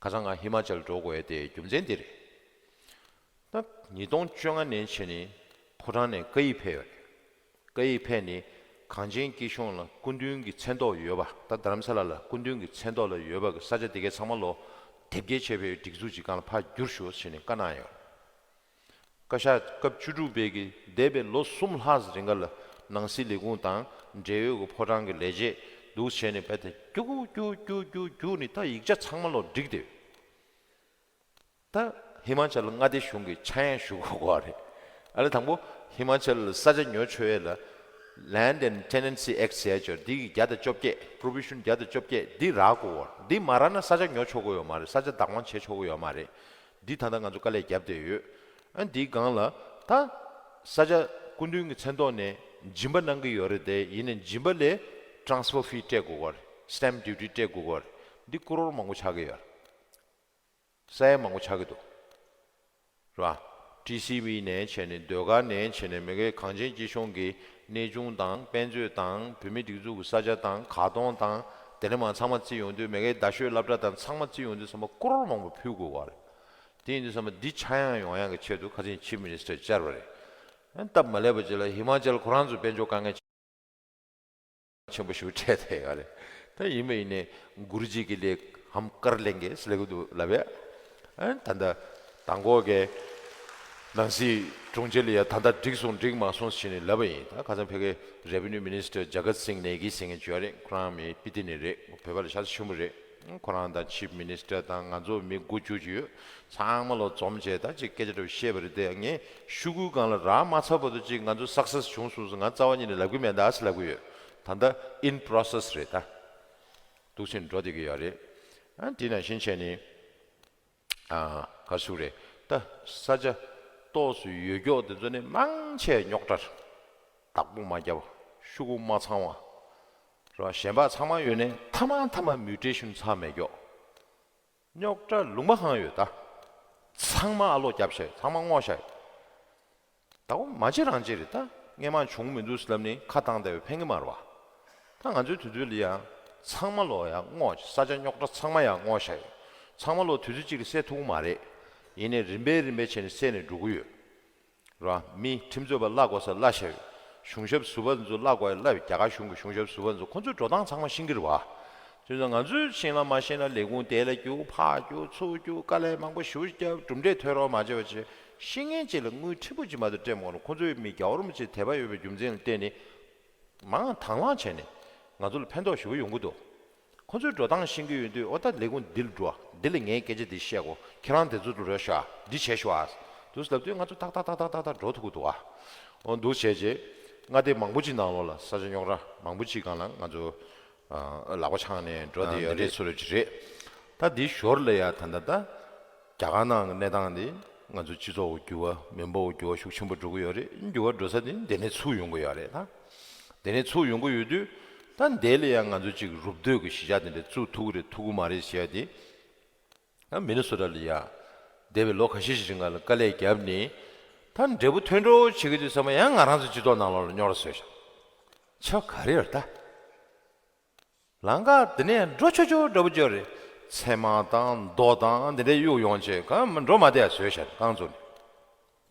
ཁ་སང་ང་ཧི་མ་ཅལ་འགྲོ་དགོས་ཡ་དེ་རྒྱུ་མཚན་འདི་རེད། ད་ཉིས་སྟོང་བཅོ་ལྔ་ནས་བྱས་ནས་ཕོ་བྲང་ནས་བཀའ་ཡིག་ཕེབས་ཡོད་རེད། བཀའ་ཡིག་ཕེབས་ནས་གངས་ཅན་སྐྱིད་གཤོངས་ལ་སྐུ་མདུན་གྱི་མཚན་ཐོག་ཡོད་པ་ད་རྡ་རམ་ས་ལ་ལ་སྐུ་མདུན་གྱི་མཚན་ཐོག་ལ་ཡོད་པ་གི་ས་ཆ་དེ་གའི་ཚང་མ་ལོ་དེབ་སྐྱེལ་བྱས་པའི་སྒྲིག་འཛུགས་ཀྱི་སྒང་ལ་ཕར་བསྒྱུར་ཤོག་ཟེར་ནས་བཀའ་གནང་ཡོད། བཀའ་ཤག་སྐབས་བཅུ་དྲུག་པའི་གི་འདས་པའི་ལོ་གསུམ་ལྷག་ཙམ་རིང་ག་ལ་ནང་སྲིད་ལས་ཁུངས་དང་འབྲེལ་ཡོད་ཀྱི་ཕོ་བྲང་གི་ལས་བྱེད་འདུག་བྱས་ནས་རྦད་དེ་རྒྱུག་རྒྱུག་རྒྱུག་རྒྱུག་རྒྱུག་ནས་ད་ཡིག་ཆ་ཚང་མ་ལོག་བསྒྲིགས་ཏེ། ད་ཧི་མ་ཅལ་མངའ་སྡེ་གཞུང་གི་ཆག་ཡང་ཞུ་དགོས་ཀྱི་རེད། ཨ་ལས་དང་པོ་ཧི་མ་ཅལ་ལ་ས་ཆ་ཉོ་ཆོག་ཡས་ལ་Land and Tenancy Act ཟེར་ཡ་ཅིག་ཡོད་རེད། འདི་གི་བརྒྱ་དང་བཅོ་བརྒྱད་Provision བརྒྱ་དང་བཅོ་བརྒྱད་འདི་རག་དགོས་ཀྱི་རེད། འདི་མ་རག་ན་ས་ཆ་ཉོ་ཆོག་གི་ཡོད་མ་རེད། ས་ཆ་བདག་དབང་བྱེད་ཆོག་གི་ཡོད་མ་རེད། འདི་ད་ལྟ་ང་ཚོ་དཀའ་ལས་བརྒྱབ་བསྡད་ཡོད། ཨ་འདིའི་སྒང་ལ་ད་ས་ཆ་སྐུ་མདུན་གྱི་མཚན་ཐོག་ནས་སྦྱིན་པ་གནང་གི་ཡོད་རེད་དེ། ཡིན་ནའི་སྦྱིན་པ་ལས་transfer fee སྤྲད་དགོས་ཀྱི་རེད། Stamp Duty སྤྲད་དགོས་ཀྱི་རེད། འདི་ཀོ་རོར་མང་པོ་ཆགས་ཀྱི་ཡོད་རེད། ས་ཡ་མང་པོ་ཆགས་ཀྱི་འདུག་རེད་བ། ཊི་སི་ཝི་ནས་བྱས་ནས་ཟློས་གར་ནས་བྱས་ནས་མི་སྒེར་གངས་ཅན་སྐྱིད་གཤོངས་ཀྱི་གནས་ཆུང་དང་དཔེ་མཛོད་དང་བོད་མིའི་སྒྲིག་འཛུགས་ཀྱི་ས་ཆ་དང་ཁ་གདོང་དང་དེ་འདྲ་མ་ཚང་མ་བརྩི་ཡོང་དུས་མི་སྒེར་རྡ་ཤོད་སློབ་གྲྭ་དང་ཚང་མ་བརྩི་ཡོང་དུས་ཚང་མ་ཀོ་རོར་མང་པོ་ཕུལ་དགོས་པ་རེད། དེ་ཡིན་དུས་ཚང་མ་འདི་ཆག་ཡང་ཡོང་ཡག་གི་ཆེད་དུ་ཁ་སང་ཆིབ་མི་ནི་སི་ཊར་བཅར་བ་རེད། ཨ་སྟབས་མ་ལེགས་པ་ཅིག་ལ་ཧི་མ་ཅལ་ཁོ་རང་ཚོ་དཔལ་འབྱོར་དཀའ་ངལ་ཆེན་པོ་ཞིག་འཕྲད་བསྡད་ཡོད་རེད། ད་ཡིན་པ་ཡིན་ནའི་གུ་རུ་ཇི་གི་ལས་ཧམ་ཀར་ལེན་གེ་ཟེར་ལབ་ཀྱི་འདུག་ལབ་ཡ། ཨ་ད་ལྟ་དང་གོ་གི་ནང་སྲིད་དྲུང་ཆེ་ལ་ཡ་ད་ལྟ་འགྲིག་སོང་འགྲིག་མ་སོང་ཟེར་ནས་ལབ་པ་ཡིན། ད་ཁ་སང་ཕ་གི་Revenue Minister Jagat Singh Negi ཟེར་མཁན་ཅིག་ཡོད་རེད། ཁོ་རང་མི་སྤི་ཏི་ནས་རེད། བོད་པ་ལ་ཤ་ཚ་ཆེན་པོ་རེད། ཁོ་རང་དང་ཆིབ་མི་ནི་སི་ཊར་དང་ང་ཚོ་མི་དགུ་བཅུ་ཅིག་ཡོད། ཚང་མ་ལོ་འཛོམས་བྱས་ད་ཅིག་སྐད་ཆ་འདྲ་བོ་བཤད་པ་རེད་དེ། ངས་ཤོག་གུའི་སྒང་ལ་རག་མ་ཚར་བར་དུ་ཅིག་ང་ཚོ་སག་སེ་སི་བྱུང་སོང་ཟེར་ང་རྩ་བ་ཉིད་ནས་ལབ་ཀྱི་མེད་ད་ཟེར་ལབ་ཀྱི་ཡོད། ད་ལྟ་in process རེད་ད། འདུག་སེ་འགྲོ་བསྡད་ཀྱི་ཡོད་རེད། ཨ་དེ་ནང་བཞིན་བྱས་ནས་ཨ་ག་ཟེར་རེད། ད་ས་ཆ་ཏོག་ཙམ་ཡོད་མཁན་དེ་ཚོ་ནི་མང་ཆེ་རྙོག་དྲ་བདག་པོ་མ་བརྒྱབ་པ་ཤོག་གུ་མ་ཚང་བ་རེད་བ། གཞན་པ་ཚང་མ་ཡོད་ནའི་མཐའ་མ་མཐའ་མ་mutation ཚར་མེད་མཁན། རྙོག་དྲ་ལུང་པ་གང་ཡོད་ད། ཚང་མ་ཨ་ལོག་བརྒྱབ་ཤག་ཚང་མ་སྔོག་ཤག་ད་འོ་མ་བྱེད་རང་བྱེད་རེད། ད་སྔས་མ་བྱུང་མི་འདུག་ཟེར་ལབ་ནས་ཁ་བཏང་བསྡད་པས་ཕན་གི་མ་རེད་བ། ད་ང་ཚོའི་དུས་ཚོད་ལ་ཡང་ཚང་མ་ལོག་ཡང་སྔོག་ས་ཆ་རྙོག་དྲ་ཚང་མ་ཡང་སྔོག་ཤག་ཚང་མ་ལོག་དུས་ཚོད་གཅིག་ལ་སེལ་ཐུབ་ཀྱི་མ་རེད། ཡིན་ནའི་རིམ་པས་རིམ་པས་བྱས་ནས་སེལ་ནས་འགྲོ་གི་ཡོད། ར། མི་ཁྲིམས་རྩོད་པ་གླ་དགོས་ས་གླ་ཤག་གཞུང་ཞབས་ཟུར་པ་ཚོ་གླ་དགོས་ཡ་གླ་རྒྱ་གར་གཞུང་གི་གཞུང་ཞབས་ཟུར་པ་ཚོ་ཁོ་ཚོའི་འགྲོ་སྟངས་ཚང་མ་ཤེས་ཀྱི་རེད་བ། དེ་ཚོ་ང་ཚོས་ཤེས་ན་མ་ཤེས་ན་ལས་ཁུངས་དེ་ལ་རྒྱུག་ཕར་རྒྱུག་ཚུར་རྒྱུག་དཀའ་ལས་མང་པོ་ཞེ་པོ་བརྒྱབ་གྲུབ་འབྲས་ཐོན་རོགས་མ་བྱས་པ་བྱས་ཤེས་མཁན་ཅིག་ལ་དངུལ་ཁྲི་འབུམ་གཅིག་མ་གཏོགས་སྤྲད་མ་དགོས་ན་ཁོ་ཚོའི་མི་རྒྱལ་བ་རིན་པོ་ཆེ་དད་པ་ཡོད་པའི་རྒྱུ་མཚན་ལ་བརྟེན་ནས། མང་དང་བླངས་བྱས་ནས་ང་ཚོ་ལ་ཕན་ཐོགས་ཞེ་པོ་ཡོང་གི་འདུག་ཁོ་ཚོའི་འགྲོ་སྟངས་ཤེས་ཀྱི་ཡོད་དུས་ཨོ་ད་ལས་ཁུངས་འདི་ལ་འགྲོ་ཨ། འདི་ལ་ངའི་སྐད་ཆ་འདི་བཤད་དགོས། ཁྱེད་རང་དེ་ཚོ་ལ་རོགས་ཞུ་ཨ། འདི་བྱས་ཤོག་ཨ། འདུག་ལབ་དུས་ང་ཚོ་ཏག་ཏག་ཏག་ཏག་ཏག་ཏག་འགྲོ་ཐུབ་ཀྱི་འདུག་ཨ། ཨོ་འདུག་བྱས་རྗེས་མངའ་སྡེ་མང་པོ་ཅིག་ནང་ལོགས་ལ་ས་ཆ་རྙོག་དྲ་མང་པོ་ཅིག་སྒང་ལ་ང་ཚོ་ཨ་ལག་པ་འཆང་ནས་འགྲོ་བསྡད་ཡོད་རེད། འདི་འདྲའི་ཚོ་རེ་ཅིག་རེད། ད་འདི་ཞོར་ལ་ཡ་ད་ད་ད་རྒྱ་གར་ནང་གི་གནས་སྟངས་འདི་ང་ཚོ་སྤྱི་ཚོགས་འགྱུར་བ་མི་འབོར་འགྱུར་བ་ཤུགས་ཆེན་པོ་འགྲོ་གི་ཡོད་རེད། འགྱུར་བ་འགྲོ་ས་འདི་འདི་ནས་ཚུར་ཡོང་གི་ཡོད་རེད་ད། དེ་ནས་ཚུར་ཡོང་གི་ཡོད་དུས་ད་འདི་ལ་ཡང་ང་ཚོ་གཅིག་རུབ་སྡོད་ཀྱི་གཞིས་ཆགས་དེ་འདྲ་བཙུགས་ཐུབ་ཀྱི་རེད་ཐུབ་ཀྱི་མ་རེད་ཟེར་ཡ་དེ། ད་མི་ནི་སོ་ཊ་ལ་ཡ་འདས་པའི་ལོ་ཁ་ཤས་ཤིག་རིང་ལ་དཀའ་ལས་བརྒྱབ་ནས་ད་འབྲས་བུ་ཐོན་འགྲོ་བྱེད་ཀྱི་དུས་ཙམ་པ་ཡང་ང་རང་ཚོ་སྤྱི་ཚོགས་ནང་ལོགས་ལ་རྙོག་དྲ་བཟོས་ཤག་ཆ་ག་རེ་ཡོད་ད། ལམ་ཁ་འདི་ནས་འགྲོ་ཆོག་ཆོག་འདྲ་པོ་ཅིག་རེད། ཚེར་མ་དང་རྡོ་དང་འདི་འདྲ་གཡུག་ཡོང་བྱས་གང་མ་འགྲོ་མ་བསྡད་བཟོས་ཤག་རྐང་བཙུགས་ནས།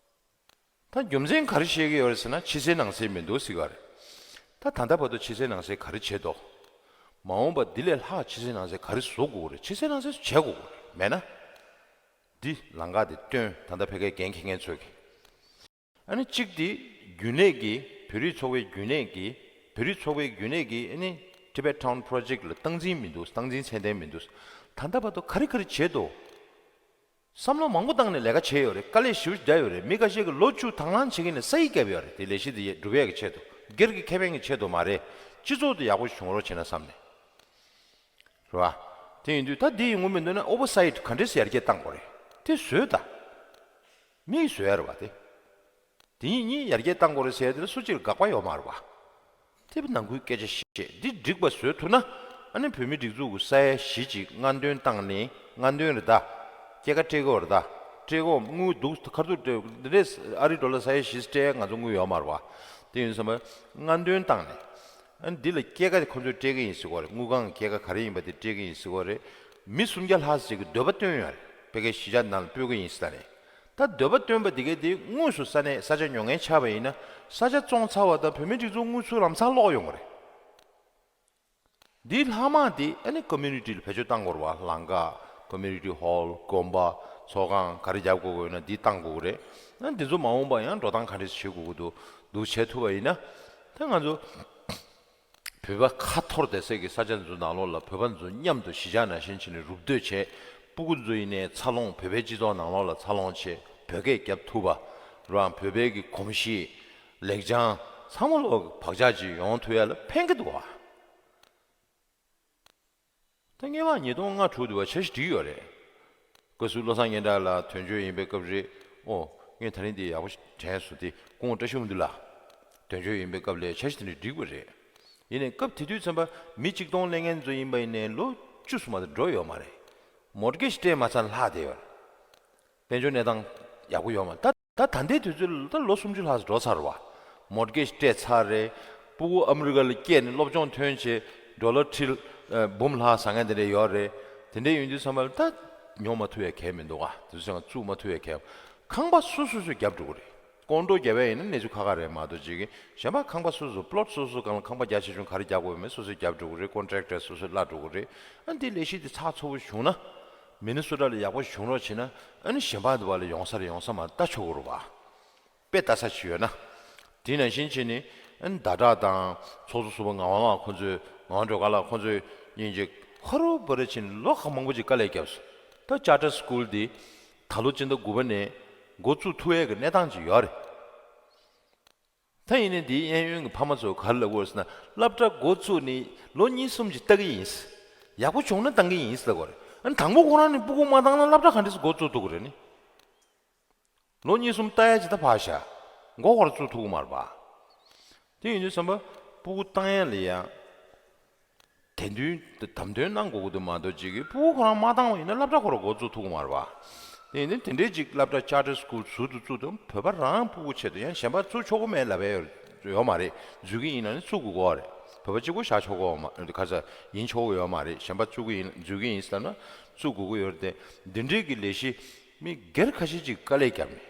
ད་རྒྱུ་མཚན་ག་རེ་བཤད་ཀྱི་ཡོད་རེད་ཟེར་ན་ཕྱི་གསལ་ནང་གསལ་མི་འདུག་ཟེར་ག་རེད། ད་ད་ལྟ་བར་དུ་ཕྱི་གསལ་ནང་གསལ་ག་རེ་བྱས་འདུག་མ་འོངས་པ་འདི་ལས་ལྷག་ཕྱི་གསལ་ནང་གསལ་ག་རེ་བཟོ་དགོས་ཀྱི་རེད། ཕྱི་གསལ་ནང་གསལ་བྱེད་དགོས་ཀྱི་རེད། མེད་ན། འདི་ལམ་ཁ་འདི་སྟོན། ད་ལྟ་ཕ་གིའི་འགན་འཁྱེར་མཁན་ཚོས་ཀྱི། ཨ་ནི་གཅིག་འདི་རྒྱུན་ལས་ཀྱི་བོད་རིགས་ཚོགས་པའི་རྒྱུན་ལས་ཀྱི་བོད་རིགས་ཚོགས་པའི་རྒྱུན་ལས་ཀྱི་ཨ་ནི་Tibet Town Project ལ་སྟངས་འཛིན་མི་འདུག་སྟངས་འཛིན་ཚད་ལྡན་མི་འདུག་ད་ལྟ་བར་དུ་ག་རེ་ག་རེ་བྱས་འདུག་བསམ་བློ་མང་པོ་བཏང་ནས་ལས་ཀ་བྱས་ཡོད་རེད། དཀའ་ལས་ཞེ་པོ་བརྒྱབ་ཡོད་རེད། མི་ཁ་ཤས་ཀྱིས་ལོ་བཅུ་དང་བླངས་བྱེད་ཀྱི་ནས་ས་ཡིག་བརྒྱབ་ཡོད་རེད། དེ་ལས་གཞི་དེ་སྒྲུབ་ཡས་ཀྱི་ཆེད་དུ། སྒེར་གྱི་ཁེ་ཕན་གྱི་ཆེད་དུ་མ་རེད། སྤྱི་ཚོགས་དེ་ཡག་པོ་བྱུང་རོགས་བྱས་ན་བསམ་ནས། རེད་བ། དེ་ཡིན་དུས་ད་འདི་ཡོང་གི་མི་འདུག་ན་ཨོ་ཝར་སའིཊ་ག་འདྲས་སེ་ཡར་རྒྱས་བཏང་དགོས་རེད། དེ་བཟོས་ད། མིས་བཟོས་ཡ་རེད་བ་དེ། དེ་གཉིས་གཉིས་ཡར་རྒྱས་བཏང་དགོས་རེད་ཟེར་དེ་ལ་སུ་གཅིག་ལ་དགག་པ་ཡོད་མ་རེད་བ། དེ་བས་ནང་ཁུལ་སྐད་ཆ་བཤད། འདི་འགྲིག་པ་བཟོས་ཐུབ་ན་ཨ་ནི་བོད་མི་སྒྲིག་འཛུགས་ཀྱི་ས་ཡ་བཞི་ཅིག་སྔ་འདོན་བཏང་ནས། སྔ་འདོན་རེད་ད། སྐྱེད་ཀ་སྤྲད་ཀྱི་ཡོད་རེད་ད། སྤྲད་ཀྱི་ཡོད། དངུལ་འདུག་ཁ་ཐུག་སྤྲད། འདི་འདྲས་ཨ་རིའི་ཌོ་ལར་ས་ཡ་བཞི་སྤྲད་ཡ་ང་ཚོ་དངུལ་ཡོད་མ་རེད་བ། དེ་ཡིན་ཙང་སྔ་འདོན་བཏང་ནས། ཨ་ནི་འདི་ལ་སྐྱེད་ཀ་དེ་ཁོ་ཚོས་སྤྲད་ཀྱི་ཡིན་ཟེར་གྱི་ཡོད་རེད། དངུལ་ཁང་གི་སྐྱེད་ཀ་ག་རེ་ཡིན་པ་དེ་སྤྲད་ཀྱི་ཡིན་ཟེར་གྱི་ཡོད་རེད། མི་སུམ་བརྒྱ་ལྷག་ཙམ་ཅིག་གིས་འདོད་པ་བཏོན་ཡོད་རེད། ཕ་གིའི་གཞིས་ཆགས་ནང་ལ་སྤོ་གི་ཡིན་ཟེར་ནས། ད་འདོད་པ་བཏོན་པ་དེ་གས་དེ་དངོས་སུ་ས་གནས་ས་ཆ་ཉོ་མཁན་ཆགས་པ་ཡིན་ན། ས་ཆ་བཙོང་ཚར་བ་དང་བོད་མིའི་སྒྲིག་འཛུགས་དངུལ་ཚུར་ལམ་སང་སློག་ཡོང་གི་རེད། འདིའི་ལྷག་མ་དེ་ཨ་ནི་ཀོ་མུ་ནི་ཊི་ལ་བེད་སྤྱོད་བཏང་དགོས་རེད་བ། ལམ་ཁ། ཀོ་མུ་ནི་ཊི་ཧོལ། དགོན་པ། ཚོགས་ཁང་ག་རེ་རྒྱབ་དགོས་དགོས་ཡོད་ན་འདི་བཏང་དགོས་ཀྱི་རེད། ཨ་ནི་འདི་ཚོ་མ་འོངས་པ་ཡང་འགྲོ་སྟངས་ག་འདྲས་བྱེད་དགོས་ཀྱི་འདུག་འདུག་བྱེད་ཐུབ་པ་ཡིན་ན། ད་ང་ཚོ་བོད་པ་ཁ་འཐོར་བསྡད་སའི་གི་ས་ཆ་འདི་ཚོ་ནང་ལོགས་ལ་བོད་པ་འདི་ཚོ་མཉམ་དུ་གཞིས་ཆགས་ནང་བཞིན་བྱས་ནས་རུབ་སྡོད་བྱས། སྤུ་གུ་འདི་ཚོ་ཡིན་ནའི་འཚར་ལོངས། བོད་པའི་སྤྱི་ཚོགས་ནང་ལོགས་ལ་འཚར་ལོངས་བྱས། བོད་སྐད་རྒྱབ་ཐུབ་པ། རང་བོད་པའི་གི་གོམས་གཤིས། ལེགས་བྱང་ཚང་མ་ལོག་བག་ཆགས་ཅིག་ཡོང་ཐུབ་ཡ་ལ་ཕན་གི་འདུག་བ། ད་སྔོན་མ་ཉིས་སྟོང་ལྔ་དྲུག་དུ་བ་འཆར་གཞི་བསྒྲིགས་ཡོད་རེད། བཀའ་ཟུར་བློ་བཟང་སྙན་གྲགས་ལགས་དོན་གཅོད་ཡིན་པའི་སྐབས་རེད། ཨོ། ངས་ད་རིང་འདི་ཡག་པོ་དྲན་སོང་། དེ་སྐུ་ངོ་བཀྲ་ཤིས་མུ་དུ་ལགས་དོན་གཅོད་ཡིན་པའི་སྐབས་ལ་འཆར་གཞི་དེ་འདྲ་བསྒྲིགས་པ་རེད། ཡིན་ནའི་སྐབས་དེ་དུས་ཙམ་པ་མི་གཅིག་སྟོང་ལེན་མཁན་ཚོ་ཡིན་པ་ཡིན་ནའི་ལོ་བཅུ་སུ་མ་གཏོགས་འགྲོ་ཡོད་མ་རེད། མོར་གེཇ་སྤྲད་མ་ཚར་ལྷག་བསྡད་ཡོད་རེད། དཔལ་འབྱོར་གནས་སྟངས་ཡག་པོ་ཡོད་མ་རེད། ད་ད་ལྟའི་དུས་ཚོད་ལ་ད་ལོ་སུམ་ཅུ་ལྷག་ཙམ་འགྲོ་ཚར་བ། མོར་གེཇ་སྤྲད་ཚར་རེད། སྤུ་གུ་ཨ་མི་རི་ཀ་ལ་སྐྱེས་ནས་སློབ་སྦྱོང་ཐོན་བྱས་ཌོ་ལར་ཁྲི་ཨ་འབུམ་ལྷག་བཟང་ངན་དེ་འདྲ་ཡོད་རེད། དེ་འདྲ་ཡིན་དུས་ཙམ་པ་ལ་ད་ཉོ་མ་ཐུབ་ཡ་གང་ཡང་མི་འདུག་ག་དེ་ཚོ་ཚང་བཙུགས་མ་ཐུབ་ཡ་གང་ཡང་། ཁང་པ་སོ་སོ་སོས་བརྒྱབ་འགྲོ་གི་རེད། ཀོན་ཌོ་བརྒྱབ་ཡ་ཡིན་ན་གནས་ཚུལ་ཁག་ཁག་རེད་མ་གཏོགས་ཅིག་གི་གཞན་པ་ཁང་པ་སོ་སོ་པློཊ་སོ་སོ་སྒང་ལ་ཁང་པ་རྒྱ་ཆེ་ཆུང་ག་རེ་རྒྱག་དགོས་ཡོད་མེད་སོ་སོས་བརྒྱབ་འགྲོ་གི་རེད། ཀོན་ཊེག་ཊར་སོ་སོས་གླ་འགྲོ་གི་རེད། ཨ་འདི་ལས་གཞི་འདི་ཚགས་ཚུད་པོ་བྱུང་ན། མི་ནི་སོ་ཊ་ལ་ཡག་པོ་བྱུང་རོགས་བྱེད་ན། ཨ་ནི་གཞན་པ་འདི་བ་ལ་ཡོང་ས་རེད། ཡོང་ས་མ་ལྟ་ཆོག་གི་རེད་བ། དཔེ་ལྟ་ས་ཅིག་ཡོད་ན། དེ་ནང་བཞིན་བྱས་ནས་ཨ་ནི་ཟླ་གྲགས་དང་ཚོགས་གཙོ་ཟུར་པ་ངག་དབང་ལགས་ཁོང་ཚོས། ངག་དབང་སྒྲོལ་དཀར་ལགས་ཁོང་ཚོས་སྙིང་རྗེ་ཧ་རུ་བ་རུ་བྱས་ནས་ལོ་ག་མང་པོ་ཅིག་དཀའ་ལས་བརྒྱབ་སོང་། ད་ཅར་ཊར་སི་ཀུལ་འདི་ད་ལོ་སྤྱི་ཟླ་དགུ་པ་ནས་འགོ་བཙུགས་ཐུབ་ཡས་ཀྱི་གནས་སྟངས་ཅིག་ཡོད་རེད། ད་ཡིན་ནའི་འདིའི་གཡས་གཡོན་གྱི་ཕ་མ་ཚོ་ག་རེ་ལབ་ཀྱི་ཡོད་ཟེར་ན། སློབ་གྲྭ་འགོ་བཙུགས་ནས་ལོ་གཉིས་གསུམ་ཅིག་ལྟ་གི་ཡིན། ཡག་པོ་བྱུང་ན་བཏང་གི་ཡིན་ཟེར་ལབ་ཀྱི་ཡོད་རེད། ཨ་ནི་དང་པོ་ཁོ་རང་ནས་སྤུ་གུ་མ་བཏང་ན་སློབ་གྲྭ་ག་འདྲས་སེ་འགོ་བཙུགས་ཐུབ་ཀྱི་རེད་ནི། ལོ་གཉིས་གསུམ་ལྟ་ཡ་ཅིག་ད་ཕར་བཞག་འགོ་ཁོ་རང་བཙུགས་ཐུབ་ཀྱི་མ་རེད་པ། དེ་ཡིན་དུས་ཙམ་པ་སྤུ་གུ་བཏང་ཡ་ལ་ཡ། དེ་དུས་དམ་དོན་གནང་དགོས་ཀྱི་འདུག་མ་གཏོགས་ཅིག་གིས་སྤུ་གུ་ཁོ་རང་མ་བཏང་བ་ཡིན་ན་སློབ་གྲྭ་ཁོ་རང་འགོ་བཙུགས་ཐུབ་ཀྱི་མ་རེད་པ། དེ་ནི་དེ་འདྲའི་ཅིག་སློབ་གྲྭ་ཆར་ཊར་སི་ཀུལ་ཟུར་དུ་བཙུགས་དུས་བོད་པ་རང་ཕྲུ་གུ་ཆེད་དུ། ཡང་གཞན་པ་བཙུགས་ཆོག་གི་མེད་ལབ་ཡ་ཡོད་མ་རེད། འཛུལ་གི་ཡིན་ན་ནི་བཙུགས་དགོས་ཀྱི་རེད། བོད་པ་གཅིག་པོ་བཞག་ཆོག་གི་མ་རེད། ག་ས་ཡིན་ཆོག་གི་ཡོད་མ་རེད། གཞན་པ་བཙུགས་གི་ཡིན། འཛུལ་གི་ཡིན་ཟེར་ན་བཙུགས་དགོས་ཀྱི་ཡོད་རེད་དེ། འདི་འདྲའི་གི་ལས་གཞི་མི་སྒེར་ཁ་ཤས་ཅིག་དཀའ་ལས་བརྒྱབ་ནས་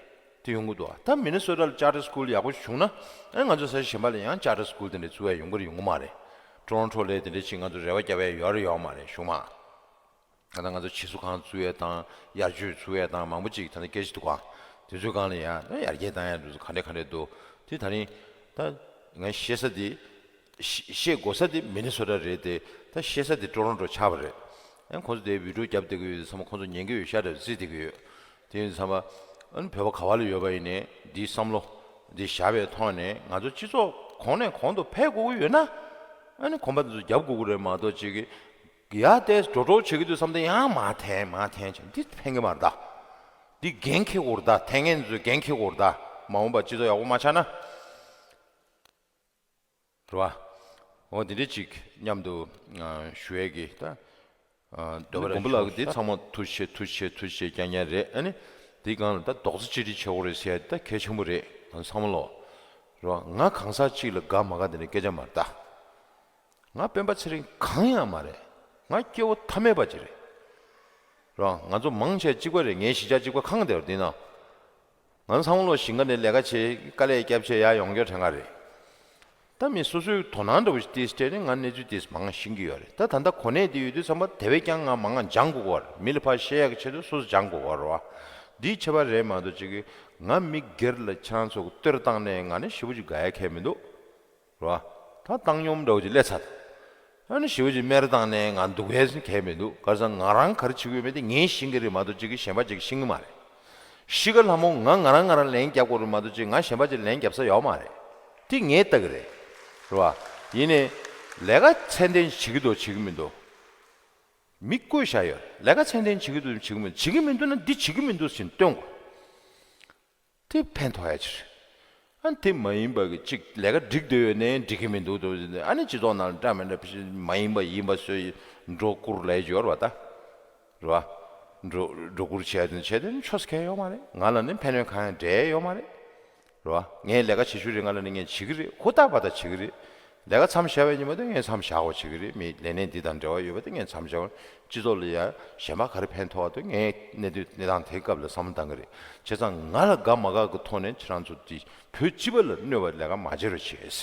དེ་ཡོང་གི་འདུག་ད་མི་ནི་སོ་ཊ་ལ་ཆར་ཊར་སི་ཀུལ་ཡག་པོ་བྱུང་ན། ཨ་ང་ཚོ་ས་ཆ་གཞན་པ་ལ་ཡང་ཆར་ཊར་སི་ཀུལ་དེ་འདྲ་བཙུགས་ཡ་ཡོང་གི་རེད། ཡོང་གི་མ་རེད། ཊོ་རོན་ཊོ་ལ་དེ་འདྲ་ཅིག་ང་ཚོ་རེ་བ་བརྒྱབ་ཡ་ཡོད་རེད་ཡོད་མ་རེད། གཞུག་མ། ད་ལྟ་ང་ཚོ་བྱིས་གསོ་ཁང་བཙུགས་ཡས་དང་། དབྱར་ཆོས་བཙུགས་ཡས་དང་མང་པོ་ཅིག་ད་ལྟ་སྐད་ཆ་འདུག་ག་དེ་ཚོའི་སྒང་ལ་ཡང་ད་ཡར་རྒྱས་བཏང་ཡས་འདུག་ག་འདྲ་ག་འདྲ་འདུག་དེ་ད་རིང་ད་ངས་བཤད་ས་དེ། བཤད་བཤད་དགོས་ས་དེ་མི་ནི་སོ་ཊ་རེད་དེ། ད་བཤད་ས་དེ་ཊོ་རོན་ཊོ་ཆགས་པ་རེད། ཨ་ཁོང་ཚོ་དེ་བི་ཌི་ཡོ་རྒྱབ་བསྡད་ཀྱི་ཡོད་དུས་ཙམ་པ། ཁོང་ཚོ་ཉན་གྱི་ཡོད་ཤག་རེད། གཟིགས་བསྡད་ཀྱི་ཡོད། དེ་ཡིན་དུས་ཙམ་པ། ཨ་ནི་བོད་པ་ག་བ་ལ་ཡོད་པ་ཡིན་ནའི་འདིའི་བསམ་བློ་འདི་བཞག་པའི་ཐོག་ནས་ང་ཚོ་སྤྱི་ཚོགས་གོང་ནས་གོང་དུ་འཕེལ་དགོས་ཀྱི་ཡོད་ན། ཨ་ནི་གོམ་པ་འདི་ཚོ་རྒྱབ་དགོས་ཀྱི་རེད་མ་གཏོགས། ཅིག་གི་ཡ་དེ་འགྲོ་འགྲོ་བྱེད་ཀྱི་འདུག་བསམ་སྟེ་ཡང་མར་འཐེན་མར་འཐེན་བྱས་འདི་ཕན་གྱི་མ་རེད་ད། འདི་འགན་འཁྱེར་དགོས་རེད་ད། འཐེན་མཁན་ཚོས་འགན་འཁྱེར་དགོས་རེད་ད། མ་འོངས་པ་སྤྱི་ཚོགས་ཡག་པོ་མ་ཆགས་ན། རེད་བ། འོ་འདི་འདྲ་ཅིག་མཉམ་དུ་ཨ་ཞུ་ཡས་ཀྱི་ད་ཨ་འདོད་པ་རེད། མགོན་པོ་ལགས་ཀྱིས་འདི་ཚང་མ་ཐུགས་རྗེ་ཆེ་ཐུགས་རྗེ་ཆེ་ཐུགས་རྗེ་ཆེ་རྐྱང་རྐྱང་རེད། ཨ་ནི་འདིའི་སྒང་ལ་ད་རྡོག་རྩ་གཅིག་སྒྲིལ་བྱེད་དགོས་རེད་ཟེར་ཡ་འདི་ད་གལ་ཆེན་པོ་རེད། ང་ཚོ་ཚང་མ་ལོ། རེད་བ། ང་གང་ཟག་གཅིག་ལ་དགའ་མ་དགའ་དེ་འདྲ་སྐད་ཆ་མ་རེད་ད། ང་སྤེན་པ་ཚེ་རིང་གང་ཡང་མ་རེད། ང་སྐྱེ་བོ་ཐ་མལ་པ་ཅིག་རེད། རེད་བ། ང་ཚོ་མང་ཆེ་གཅིག་པ་རེད། ངའི་གཞིས་ཆགས་གཅིག་པ་གང་དེ་བར་འདི་ན། ང་ཚང་མ་ལོ་ཞིང་ཁ་ནས་ལས་ཀ་བྱེད། དཀའ་ལས་བརྒྱབ་བྱས་ཡར་ཡོང་རྒྱུ་དྲན་ག་རེད། ད་མི་སོ་སོའི་དོ་སྣང་འདྲ་བོ་ཞིག་ཏིས་སྤྲད་ནས་ང་གནས་ཚུལ་ཏིས་མང་ཤེས་ཀྱི་ཡོད་རེད། ད་ད་ལྟ་གོ་གནས་འདི་ཡོད་དུས་ཙམ་པ་དེ་བས་ཀྱང་ང་མང་ང་སྦྱང་དགོས་ཀྱི་ཡོད་རེད། མི་ལ་ཕར་བཤད་ཡག་གི་ཆེད་དུ་སོ་སོ་སྦྱང་དགོས་ཀྱི་ཡོད་རེད་བ། འདིའི་ཁྱད་པར་རེད་མ་གཏོགས། ཅིག་གི་ང་མི་སྒེར་ལ་ཁྱེད་རང་ཚོ་གི་བསྟོད་བཏང་ནས་ང་ནི་ཞེ་པོ་ཅིག་དགའ་ཡ་གང་ཡང་མི་འདུག་རེད་བ། ད་བཏང་སྙོམས་འདྲ་བོ་ཅིག་སླེབས་ཚར། ཨ་ནི་ཞེ་པོ་ཅིག་སྨད་ར་བཏང་ནས་ང་འདུག་ཡས་གང་ཡང་མི་འདུག་ག་རེ་ཟེར་ན་ང་རང་ག་རེ་བྱེད་ཀྱི་ཡོད་མེད་དེ་ངས་ཤེས་ཀྱི་རེད་མ་གཏོགས། ཅིག་གི་གཞན་པ་ཅིག་ཤེས་ཀྱི་མ་རེད། གཤིས་ཀ་ལྷ་མོ་ང་ང་རང་ང་རང་ལན་རྒྱབ་དགོས་རེད་མ་གཏོགས། ཅིག་ང་གཞན་པ་ཅིག་ལན་རྒྱབ་ས་ཡོད་མ་རེད། དེ་ངས་ལྟ་གི་རེད། རེད་བ། ཡིན་ནའི་ལས་ཀ་ཚད་ལྡན་བྱེད་ཀྱི་འདུག་བྱེད་ཀྱི་མི་འདུག་མི་བསྐོས་བཞག་ཡོད་རེད། ལས་ཀ་ཚད་ལྡན་བྱེད་ཀྱི་འདུག་བྱེད་ཀྱི་མི་འདུག་བྱེད་ཀྱི་མི་འདུག་ན་འདི་བྱེད་ཀྱི་མི་འདུག་ཟེར་སྟོན་དགོས། དེ་ཕན་ཐོགས་ཡ་ཅིག་རེད། ཨ་དེ་མ་ཡིན་པ་གི་ཅིག་ལས་ཀ་འགྲིག་བསྡད་ཡོད་ནའི་འགྲིག་གི་མི་འདུག་འདུག་ཨ་ནི་སྤྱི་ཚོགས་ནང་ལ་འདྲ་མི་འདྲ་མ་ཡིན་པ་ཡིན་པ་བཟོས་སྒྲོ་བསྐུར་ལས་ཡོད་རེད་བ་ད། རེད་བ། སྒྲོ་སྒྲོ་བསྐུར་བྱས་དེ་བྱས་དེ་ནི་ཆོས་སྐལ་ཡོད་མ་རེད། ང་ལ་ནི་ཕན་ཡོན་གང་ཡང་འབྲས་ཡོད་མ་རེད། རེད་བ། ངས་ལས་ཀ་བྱེད་ཤུགས་རེད། ང་ལ་ནི་ངས་བྱེད་ཀྱི་རེད། ཧུར་ཐག་པ་ད་བྱེད་ཀྱི་རེད། ལས་ཀ་མཚམས་བཞག་པའི་ཉིན་མོ་དེ་ངས་མཚམས་བཞག་དགོས་བྱེད་ཀྱི་རེད། མི་ལས་གནས་འདི་དང་འབྲེལ་བ་ཡོད་པ་དེ་ངས་མཚམས་བཞག་སྤྱི་ཚོགས་ལ་ཡང་གཞན་པ་ག་རེ་ཕན་ཐོགས་འདུག་ངས་གནས་དུས་གནས་སྟངས་དེའི་སྐབས་ལ་བསམ་བློ་བཏང་གི་རེད། བྱས་ཙང་ང་ལ་དགའ་མ་དགའ་གི་ཐོག་ནས་ཁྱེད་རང་ཚོ་འདི་བོད་སྤྱི་པ་ལ་གནོད་པ་ལས་ཀ་མ་བྱེད་རོགས་བྱེད།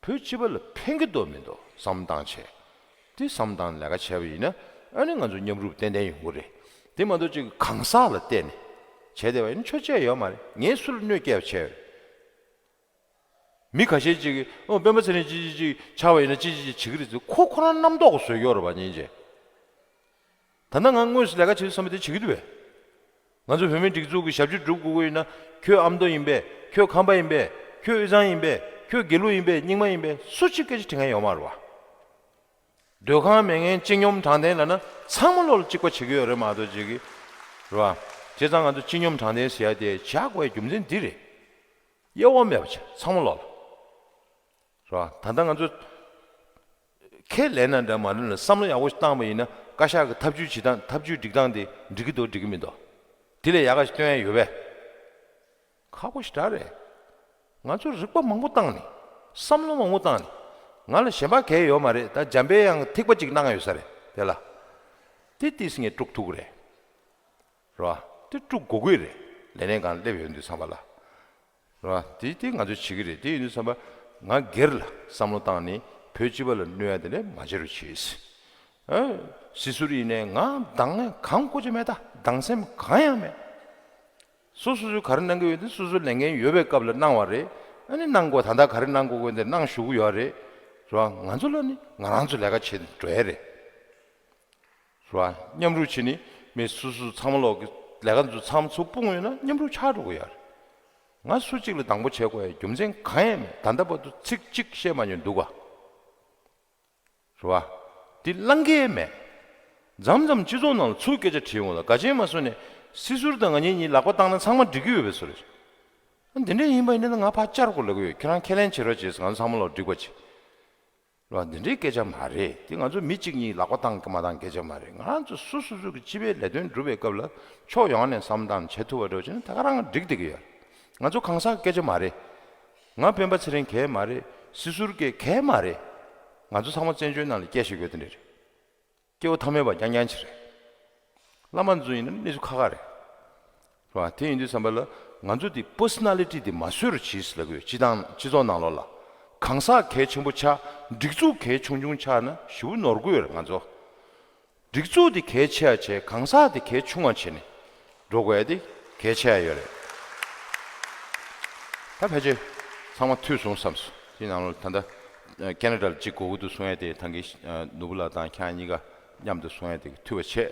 བོད་སྤྱི་པ་ལ་ཕན་གྱི་འདུག་མི་འདུག་བསམ་བློ་བཏང་བྱས། དེ་བསམ་བློ་བཏང་ལས་ཀ་བྱས་པ་ཡིན་ན། ཨ་ནི་ང་ཚོ་མཉམ་རུབ་ཏན་ཏན་ཡོང་གི་རེད། དེ་མ་གཏོགས་ཅིག་གང་ཟག་ལ་བལྟས་ནས་བྱས་བསྡད་པ་ཡིན་ན་ཆོ་ཅེས་ཡོད་མ་རེད། ངས་སུ་ལ་གནོད་སྐྱེལ་བ་བྱས་ཡོད་རེད། མི་ཁ་ཤས་ཅིག་གིས་ཨོ་སྤེན་པ་ཚེ་རིང་ཅི་ཅི་ཅི་ཆགས་པ་ཡིན་ན་ཅི་ཅི་ཅི་བྱེད་ཀྱི་རེད་ཟེར། ཁོ་ཁོ་རང་རྣམ་རྟོག་གིས་བཟོས་ཡོད་རེད་པ་སྙིང་རྗེ། ད་ལྟ་ང་དངོས་སུ་ལས་ཀ་བྱེད་བསམ་པ་དེ་བྱེད་ཀྱི་འདུག་པས། ང་ཚོ་བོད་མིའི་སྒྲིག་འཛུགས་ཀྱི་ཞབས་ཕྱི་སྒྲུབ་དགོས་ཀྱི་ཡིན་ན། ཁྱོད་ཨ་མདོ་ཡིན་པས། ཁྱོད་ཁམས་པ་ཡིན་པས། ཁྱོད་དབུས་གཙང་ཡིན་པས། ཁྱོད་དགེ་ལུགས་ཡིན་པས། རྙིང་མ་ཡིན་པས། སུ་གཅིག་སྐད་ཆ་དྲི་མཁན་ཡོད་མ་རེད་བ། སྡོད་ཁང་མེད་མཁན་གཅིག་གཉོམ་དྲང་བདེན་ལབ་ན་ཚང་མ་ལོག་ལ་གཅིག་པ་བྱེད་ཀྱི་ཡོད་རེད་མ་གཏོགས་ཅིག་གི་རེད་བ། བྱས་ཙང་ང་ཚོ་གཅིག་གཉོམ་དྲང་བདེན་ཟེར་ཡ་དེ་བཞག་དགོས་ཡ་རྒྱུ་མཚན་འདི་རེད། དབྱེ་བ་མེད་པ་བྱས་ཚང་མ་ལོག་ལ། རེད་བ། ད་ལྟ་ང་ཚོ་ཁས་ལེན་ན་འདྲ་མ་ལེན་ན་བསམ་བློ་ཡག་པོ་ཞིག་བཏང་པ་ཡིན་ན། བཀའ་ཤག་གི་ཐབས་ཇུས་བྱེད་སྟངས་ཐབས་ཇུས་སྒྲིག་སྟངས་དེ་འགྲིག་གི་འདུག་འགྲིག་གི་མི་འདུག་དེ་ལས་ཡག་ག་ཞིག་སྟོན་ཡ་ཡོད་པས། ཁག་པོ་ཞེ་དྲག་རེད། ང་ཚོ་རིག་པ་མང་པོ་བཏང་ནས། བསམ་བློ་མང་པོ་བཏང་ནས། ང་ལ་གཞན་པ་གང་ཡང་ཡོད་མ་རེད། ད་འཇམ་པའི་དབྱངས་ཐིགས་པ་གཅིག་གནང་ཡོད་ས་རེད་དེ་ལ། དེ་ཏིས་ངས་དཀྲུག་ཐུབ་ཀྱི་རེད། རེད་བ། དེ་དཀྲུག་དགོས་ཀྱི་རེད། ལས་གནས་སྒང་སླེབས་ཡོང་དུས་ཙམ་པ་ལ། རེད་བ། དེ་དེ་ང་ཚོས་བྱེད་ཀྱི་རེད། དེ་ཡིན་དུས་ཙམ་པ་ང་སྒེར་ལ་བསམ་བློ་བཏང་ནས་བོད་སྤྱི་པ་ལ་གནོད་ཡ་དེ་ལས་མ་བྱེད་རོགས་བྱེད། ཨ། སྲིད་ཟུར་ཡིན་ནའི་ང་འདང་ངེས་གང་དགོས་ཀྱི་མེད། ད་འདང་སེམས་གང་ཡང་མེད། སོ་སོ་སོས་ག་རེ་གནང་གི་ཡོད་དེ་སོ་སོའི་ལས་འགན་ཡོད་པའི་སྐབས་ལ་གནང་བ་རེད། ཨ་ནི་གནང་དགོས་ད་ལྟ་ག་རེ་གནང་དགོས་དགོས་དེ་གནང་བཞུགས་ཀྱི་ཡོད་རེད། རེད་བ། ང་ཚོ་ལ་ནི་ང་རང་ཚོ་ལས་ཀ་བྱེད་འགྲོ་ཡ་རེད། རེད་བ། མཉམ་རུབ་བྱས་ནས་མི་སོ་སོ་ཚང་མ་ལོག་གི་ལས་ཀ་ཚོ་ཚང་མ་ཚུར་སྤུངས་ཡོད་ན་མཉམ་རུབ་ཆགས་འགྲོ་གི་ཡོད་རེད། ང་སུ་གཅིག་ལ་སྡང་པོ་བྱེད་དགོས་ཡ་རྒྱུ་མཚན་གང་ཡང་མེད། ད་ལྟ་བར་དུ་ཚིག་གཅིག་བཤད་མ་མྱོང་འདུག་ག་རེད་བ། འདི་བླང་གི་མེད། མཚམས་མཚམས་སྤྱི་ཚོགས་ནང་ལ་ཚུར་སྐད་ཆ་དྲིས་འོང་ལ་དགའ་ཆེན་མ་སོང་ནས་སྲིད་ཟུར་དང་ང་གཉིས་གཉིས་ལག་པ་བཏང་ན་ཚང་མ་འགྲིག་གི་ཡོད་པའི་བཟོ་རེད། འདི་འདྲ་ཡིན་པ་ཡིན་ན་ང་ཕར་བཅར་དགོས་ལབ་ཀྱི་ཡོད། ཁྱེད་རང་ཁས་ལེན་བྱེད་རོགས་བྱེད་ཟེར། ང་ཚོ་ཚང་མ་ལོག་འགྲིག་པ་བྱེད། རེད་བ། འདི་འདྲའི་སྐད་ཆ་མ་རེད། དེ་ང་ཚོ་མི་གཅིག་གཉིས་ལག་པ་བཏང་གི་མ་བཏང་སྐད་ཆ་མ་རེད། ང་ཚོ་སོ་སོ་སོ་གི་སྤྱི་པའི་ལས་དོན་སྒྲུབ་པའི་སྐབས་ལ་ཕྱོགས་ཡོངས་ནས་བསམ་བློ་བཏང་བྱེད་ཐུབ་པ་འདྲ་བོ་བྱས་ན་ད་ག་རང་འགྲིག་བསྡད་ཀྱི་ཡོད། ང་ཚོ་གང་ཟག་སྐད་ཆ་མ་རེད། ང་སྤེན་པ་ཚེ་རིང་གལ་མ་རེད། སྲིད་ཟུར་གྱི་གལ་མ་རེད། ང་ཚོ་ཚང་མ་བཙན་བྱོལ་ནང་ལ་སྐད་ཤེས་དགོས་དེ་འདྲ་རེད། སྐྱེ་བོ་ཐ་མལ་པ་རྐྱང་རྐྱང་ཅིག་རེད། བླ་མ་ཚོ་ཡིན་ན་གནས་ཚུལ་ཁག་ཁག་རེད། རེད་བ། དེ་ཡིན་དུས་ཙམ་པ་ལ་ང་ཚོ་འདི་པར་སོ་ན་ལི་ཊི་འདི་མ་བཟོས་རོགས་གྱིས་ལབ་དགོས། སྤྱི་བཏང་སྤྱི་ཚོགས་ནང་ལོགས་ལ་གང་ཟག་གལ་ཆེན་པོ་ཆགས། སྒྲིག་འཛུགས་གལ་ཆུང་ཆུང་ཆགས་ན་ཞེ་པོ་ནོར་གི་ཡོད་རེད། ང་ཚོ་སྒྲིག་འཛུགས་འདི་གལ་ཆེ་བ་བྱས། གང་ཟག་འདི་གལ་ཆུང་བ་བྱས་ནས་འགྲོ་དགོས་ཡ་འདི་གལ་ཆེ་བ་ཡོད་རེད། ད་ཕལ་ཆེར་ཚང་མ་འཐུས་སོང་བསམ་སོང་། དེ་ནང་ལོགས་ད་ལྟ་ཨ་ཁེ་ན་ཌ་ལ་གཅིག་དགོས་ཀྱི་འདུག་གསུང་ཡ་དེ་ད་གིན་ཨ་ནོར་བུ་ལགས་དང་ཁྱེད་གཉིས་ཀ་མཉམ་དུ་གསུང་ཡ་དེ་འཐུས་པ་བྱས།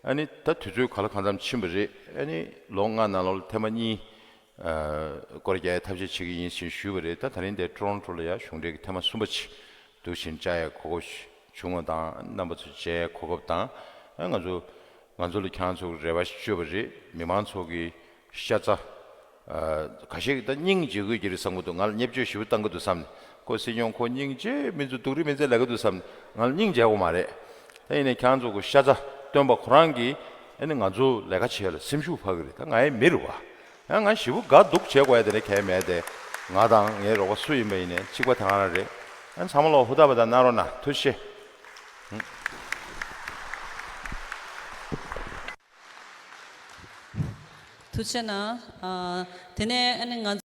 ཨ་ནི་ད་དུས་ཚོད་ག་ལ་གང་འཚམ་ཕྱིན་པ་རེད། ཨ་ནི་ལོ་ལྔ་ནང་ལོགས་ལ་ཐེངས་མ་གཉིས་ཨ་སྐོར་རྒྱག་ཡའི་ཐབས་ཤེས་བྱེད་ཀྱི་ཡིན་ཞེས་ཞུས་པ་རེད། ད་ད་རིང་འདིར་ཊོ་རོན་ཊོ་ལ་ཡ་གཞུང་འབྲེལ་གྱི་ཐེངས་མ་གསུམ་པ་ཅིག་འདུག་བཞིན་བཅར་ཡའི་གོ་སྐབས་བྱུང་བ་དང་། རྣམ་པ་ཚོ་མཇལ་ཡའི་གོ་སྐབས་དང་། ཨ་ང་ཚོ་ང་ཚོ་ལ་ཁྱེད་རང་ཚོ་གི་རེ་བ་བཅོལ་བ་རེད། མི་མང་ཚོ་གི་ཤ་ཚ། ཨ་ཁ་ཤས་ཀྱིས་ད་སྙིང་རྗེ་དགོས་ཀྱི་རེད་བསམ་གྱི་འདུག་ང་ལ་བརྙས་བཅོས་ཞེ་པོ་བཏང་གི་འདུག་བསམ་ནས། ཁོ་སྲིད་སྐྱོང་ཁོ་སྙིང་རྗེ། མི་ཚོ་སྡུག་རུས་མི་ཚེ་ལབ་ཀྱི་འདུག་བསམ་ནས་ང་ལ་སྙིང་རྗེ་དགོས་མ་རེད། ད་ཡིན་ནའི་ཁྱེད་རང་ཚོ་གི་ཤ་ཚ་སྟོན་པ་ཁོ་རང་གིས་ཨ་ནི་ང་ཚོ་ལས་ཀ་བྱེད་ཡ་ལ་སེམས་ཤུགས་འཕར་གི་རེད། ད་ང་ཡི་མི་རེད་བ། ཡང་ང་ཞེ་པོ་དགའ་སྡུག་བྱེད་དགོས་ཡ་དེ་འདྲ་གང་ཡང་མེད་དེ། ང་དང་ངའི་རོགས་པ་སུ་ཡིན་པ་ཡིན་ནའི་གཅིག་པ་དེ་ག་རང་རེད། ཨ་ནི་ཚང་མ་ལོག་ཧུར་ཐག་པ་དང་གནང་རོགས་གནང་། ཐུགས་རྗེ་ཆེ། ཐུགས་རྗེ་གནང་། ཨ་དེ་ནས་ཨ་ནི་ང་